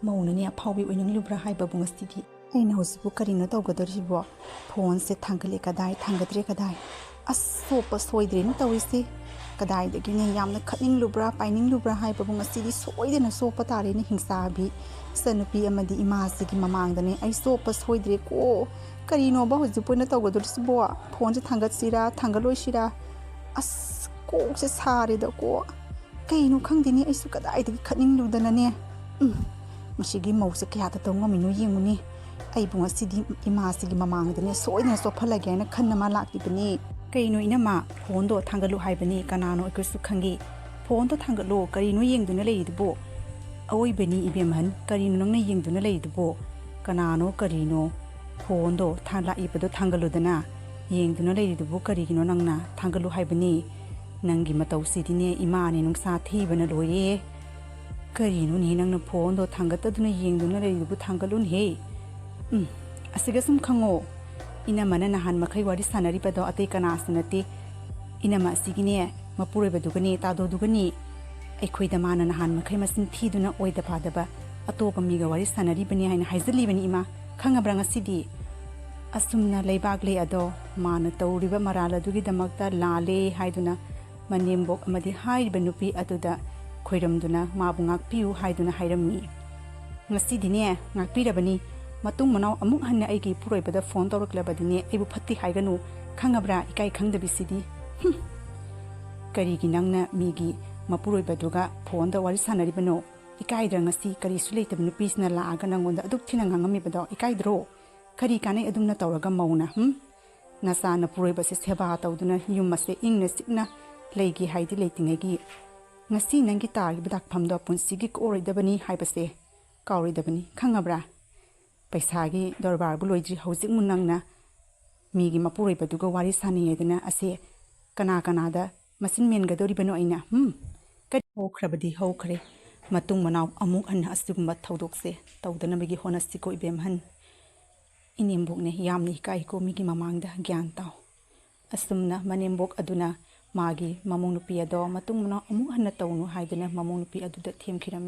ꯃꯧꯅꯅꯦ ꯑꯐꯥꯎꯕꯤ ꯑꯣꯏꯅꯤꯡꯂꯨꯕ꯭ꯔꯥ ꯍꯥꯏꯕꯕꯨ ꯉꯁꯤꯗꯤ꯫ ꯑꯩꯅ ꯍꯧꯖꯤꯛꯄꯨ ꯀꯔꯤꯅꯣ ꯇꯧꯒꯗꯧꯔꯤꯁꯤꯕꯣ? ꯐꯣꯟꯁꯦ ꯊꯥꯡꯒꯠꯂꯦ ꯀꯗꯥꯏ, ꯊꯥꯡꯒꯠꯇ꯭ꯔꯦ ꯀꯗꯥꯏ? ꯑꯁ, ꯆꯣꯞꯄ ꯁꯣꯏꯗ꯭ꯔꯦꯅ ꯇꯧꯔꯤꯁꯦ꯫ ꯀꯗꯥꯏꯗꯒꯤꯅꯦ ꯌꯥꯝꯅ ꯈꯠꯅꯤꯡꯂꯨꯕ꯭ꯔꯥ, ꯄꯥꯏꯅꯤꯡꯂꯨꯕ꯭ꯔꯥ ꯍꯥꯏꯕꯕꯨ ꯉꯁꯤꯗꯤ ꯁꯣꯏꯗꯅ ꯆꯣꯞꯄ ꯇꯥꯔꯦꯅꯦ ꯍꯤꯡꯆꯥꯕꯤ꯫ ꯏꯆꯟꯅꯨꯄꯤ ꯑꯃꯗꯤ ꯏꯃꯥꯁꯤꯒꯤ ꯃꯃꯥꯡꯗꯅꯦ ꯑꯩ ꯆꯣꯞꯄ ꯁꯣꯏꯗ꯭ꯔꯦꯀꯣ꯫ ꯀꯔꯤꯅꯣꯕ ꯍꯧꯖꯤꯛꯄꯨ ꯑꯣꯏꯅ ꯇꯧꯒꯗꯧꯔꯤꯁꯤꯕꯣ? ꯐꯣꯟꯁꯦ ꯊꯥꯡꯒꯠꯁꯤꯔꯥ, ꯊꯥꯡꯒꯠꯂꯣꯏꯁꯤꯔꯥ? ꯑꯁ, ꯀꯣꯛꯁꯦ ꯁꯥꯔꯦꯗꯀꯣ꯫ ꯀꯩꯅꯣ ꯈꯪꯗꯦꯅꯦ, ꯑꯩꯁꯨ ꯀꯗꯥꯏꯗꯒꯤ ꯈꯠꯅꯤꯡꯂꯨꯗꯅꯅꯦ꯫ ꯎꯝ, ꯃꯁꯤꯒꯤ ꯃꯧꯁꯦ ꯀꯌꯥꯗ ꯇꯧ ꯉꯝꯃꯤꯅꯣ ꯌꯦꯡꯉꯨꯅꯦ꯫ ꯑꯩꯕꯨ ꯉꯁꯤꯗꯤ ꯏꯃꯥꯁꯤꯒꯤ ꯃꯃꯥꯡꯗꯅꯦ ꯁꯣꯏꯗꯅ ꯆꯣꯞꯍꯜꯂꯒꯦ ꯍꯥꯏꯅ ꯈꯟꯅ ꯃꯥ ꯂꯥꯛꯂꯤꯕꯅꯤ꯫ ꯀꯩꯅꯣ ꯏꯅꯝꯃ, ꯐꯣꯟꯗꯣ ꯊꯥꯡꯒꯠꯂꯨ ꯍꯥꯏꯕꯅꯤ, ꯀꯅꯥꯅꯣ ꯑꯩꯈꯣꯏꯁꯨ ꯈꯪꯒꯦ꯫ ꯐꯣꯟꯗꯣ ꯊꯥꯡꯒꯠꯂꯣ, ꯀꯔꯤꯅꯣ ꯌꯦꯡꯗꯨꯅ ꯂꯩꯔꯤꯗꯨꯕꯣ? ꯑꯋꯣꯏꯕꯅꯤ ꯏꯕꯦꯝꯍꯟ, ꯀꯔꯤꯅꯣ ꯅꯪꯅ ꯌꯦꯡꯗꯨꯅ ꯂꯩꯔꯤꯗꯨꯕꯣ? ꯀꯅꯥꯅꯣ ꯀꯔꯤꯅꯣ? ꯐꯣꯟꯗꯣ ꯊꯥ-, ꯂꯥꯛꯏꯕꯗꯣ ꯊꯥꯡꯒꯠꯂꯨꯗꯅ, ꯌꯦꯡꯗꯨꯅ ꯂꯩꯔꯤꯗꯨꯕꯨ ꯀꯔꯤꯒꯤꯅꯣ ꯅꯪꯅ? ꯊꯥꯡꯒꯠꯂꯨ ꯍꯥꯏꯕꯅꯤ꯫ ꯅꯪꯒꯤ ꯃꯇꯧꯁꯤꯗꯤꯅꯦ ꯏꯃꯥꯅꯦ ꯅꯨꯡꯁꯥ ꯊꯤꯕꯅ ꯂꯣꯏꯔꯦ꯫ ꯀꯔꯤꯅꯣꯅꯦ ꯅꯪꯅ ꯐꯣꯟꯗꯣ ꯊꯥꯡꯒꯠꯇꯗꯨꯅ ꯌꯦꯡꯗꯨꯅ ꯂꯩꯔꯤꯗꯨꯕꯨ? ꯊꯥꯡꯒꯠꯂꯨꯅꯦꯍꯦ꯫ ꯎꯝ, ꯑꯁꯤꯒ ꯁꯨꯝ ꯈꯪꯉꯣ, ꯏꯅꯝꯃꯅ ꯅꯍꯥꯟ ꯃꯈꯩ ꯋꯥꯔꯤ ꯁꯥꯟꯅꯔꯤꯕꯗꯣ ꯑꯇꯩ ꯀꯅꯥꯁꯨ ꯅꯠꯇꯦ, ꯏꯅꯝꯃ ꯑꯁꯤꯒꯤꯅꯦ ꯃꯄꯨꯔꯣꯏꯕꯗꯨꯒꯅꯦ ꯇꯥꯗꯣꯗꯨꯒꯅꯤ꯫ ꯑꯩꯈꯣꯏꯗ ꯃꯥꯅ ꯅꯍꯥꯟ ꯃꯈꯩ ꯃꯆꯤꯟ ꯊꯤꯗꯨꯅ ꯑꯣꯏꯗ ꯄꯥꯗꯕ ꯑꯇꯣꯞꯄ ꯃꯤꯒ ꯋꯥꯔꯤ ꯁꯥꯟꯅꯔꯤꯕꯅꯤ ꯍꯥꯏꯅ ꯍꯥꯏꯖꯜꯂꯤꯕꯅꯤ ꯏꯃꯥ꯫ ꯈꯪꯉꯕ꯭ꯔꯥ ꯉꯁꯤꯗꯤ? ꯑꯁꯨꯝꯅ ꯂꯩꯕꯥꯛ ꯂꯩ ꯑꯗꯣ ꯃꯥꯅ ꯇꯧꯔꯤꯕ ꯃꯔꯥꯜ ꯑꯗꯨꯒꯤꯗꯃꯛꯇ ꯂꯥꯜꯂꯦ ꯍꯥꯏꯗꯨꯅ ꯃꯅꯦꯝꯕꯣꯛ ꯑꯃꯗꯤ ꯍꯥꯏꯔꯤꯕ ꯅꯨꯄꯤ ꯑꯗꯨꯗ ꯈꯣꯏꯔꯝꯗꯨꯅ ꯃꯥꯕꯨ ꯉꯥꯛꯄꯤꯌꯨ ꯍꯥꯏꯗꯨꯅ ꯍꯥꯏꯔꯝꯃꯤ꯫ ꯉꯁꯤꯗꯤꯅꯦ ꯉꯥꯛꯄꯤꯔꯕꯅꯤ꯫ ꯃꯇꯨꯡ ꯃꯅꯥꯎ ꯑꯃꯨꯛ ꯍꯟꯅ ꯑꯩꯒꯤ ꯏꯄꯨꯔꯣꯏꯕꯗ ꯐꯣꯟ ꯇꯧꯔꯛꯂꯕꯗꯤꯅꯦ ꯑꯩꯕꯨ ꯐꯠꯇꯦ ꯍꯥꯏꯒꯅꯨ꯫ ꯈꯪꯉꯕ꯭ꯔꯥ? ꯏꯀꯥꯏ ꯈꯪꯗꯕꯤꯁꯤꯗꯤ꯫ ꯍꯨꯝ꯫ ꯀꯔꯤꯒꯤ ꯅꯪꯅ ꯃꯤꯒꯤ ꯃꯄꯨꯔꯣꯏꯕꯗꯨꯒ ꯐꯣꯟꯗ ꯋꯥꯔꯤ ꯁꯥꯟꯅꯔꯤꯕꯅꯣ? ꯏꯀꯥꯏꯗ꯭ꯔꯥ ꯉꯁꯤ ꯀꯔꯤꯁꯨ ꯂꯩꯇꯕ ꯅꯨꯄꯤꯁꯤꯅ ꯂꯥꯛꯑꯒ ꯅꯪꯉꯣꯟꯗ ꯑꯗꯨꯛ ꯊꯤꯅ ꯉꯥꯡꯉꯝꯃꯤꯕꯗꯣ? ꯏꯀꯥꯏꯗ꯭ꯔꯣ? ꯀꯔꯤ ꯀꯥꯟꯅꯩ ꯑꯗꯨꯝꯅ ꯇꯧꯔꯒ ꯃꯧꯅ? ꯍꯨꯝ? ꯅꯆꯥ ꯅꯄꯨꯔꯣꯏꯕꯁꯦ ꯁꯦꯕꯥ ꯇꯧꯗꯨꯅ ꯌꯨꯝ ꯑꯁꯦ ꯏꯪꯅ ꯆꯤꯛꯅ ꯂꯩꯒꯦ ꯍꯥꯏꯗꯤ ꯂꯩꯇ꯭ꯔꯤꯉꯩꯒꯤ ꯉꯁꯤ ꯅꯪꯒꯤ ꯇꯥꯈꯤꯕ ꯗꯥꯛꯐꯝꯗꯣ ꯄꯨꯟꯁꯤꯒꯤ ꯀꯣꯛꯑꯔꯣꯏꯗꯕꯅꯤ ꯍꯥꯏꯕꯁꯦ ꯀꯥꯎꯔꯣꯏꯗꯕꯅꯤ, ꯈꯪꯉꯕ꯭ꯔꯥ? ꯄꯩꯁꯥꯒꯤ ꯗꯣꯔꯕꯥꯔꯕꯨ ꯂꯣꯏꯗ꯭ꯔꯤ, ꯍꯧꯖꯤꯛꯃꯨꯛ ꯅꯪꯅ ꯃꯤꯒꯤ ꯃꯄꯨꯔꯣꯏꯕꯗꯨꯒ ꯋꯥꯔꯤ ꯁꯥꯟꯅꯩ ꯍꯥꯏꯗꯅ ꯑꯁꯦ ꯀꯅꯥ ꯀꯅꯥꯗ ꯃꯆꯤꯟ ꯃꯦꯟꯒꯗꯧꯔꯤꯕꯅꯣ ꯑꯩꯅ? ꯍꯨꯝ? ꯀꯔꯤ? ꯍꯧꯈ꯭ꯔꯕꯗꯤ ꯍꯧꯈ꯭ꯔꯦ꯫ ꯃꯇꯨꯡ ꯃꯅꯥꯎ ꯑꯃꯨꯛ ꯍꯟꯅ ꯑꯁꯤꯒꯨꯝꯕ ꯊꯧꯗꯣꯛꯁꯦ ꯇꯧꯗꯅꯕꯒꯤ ꯍꯣꯠꯅꯁꯤꯀꯣ ꯏꯕꯦꯝꯍꯟ꯫ ꯏꯅꯦꯝꯕꯣꯛꯅꯦ ꯌꯥꯝꯅ ꯏꯀꯥꯏꯀꯣ ꯃꯤꯒꯤ ꯃꯃꯥꯡꯗ, ꯒ꯭ꯌꯥꯟ ꯇꯥꯎ꯫ ꯑꯁꯨꯝꯅ ꯃꯅꯦꯝꯕꯣꯛ ꯑꯗꯨꯅ ꯃꯥꯒꯤ ꯃꯃꯧ ꯅꯨꯄꯤ ꯑꯗꯣ ꯃꯇꯨꯡ ꯃꯅꯥꯎ ꯑꯃꯨꯛ ꯍꯟꯅ ꯇꯧꯅꯨ ꯍꯥꯏꯗꯨꯅ ꯃꯃꯧ ꯅꯨꯄꯤ ꯑꯗꯨꯗ ꯊꯦꯝꯈꯤꯔꯝꯃꯤ꯫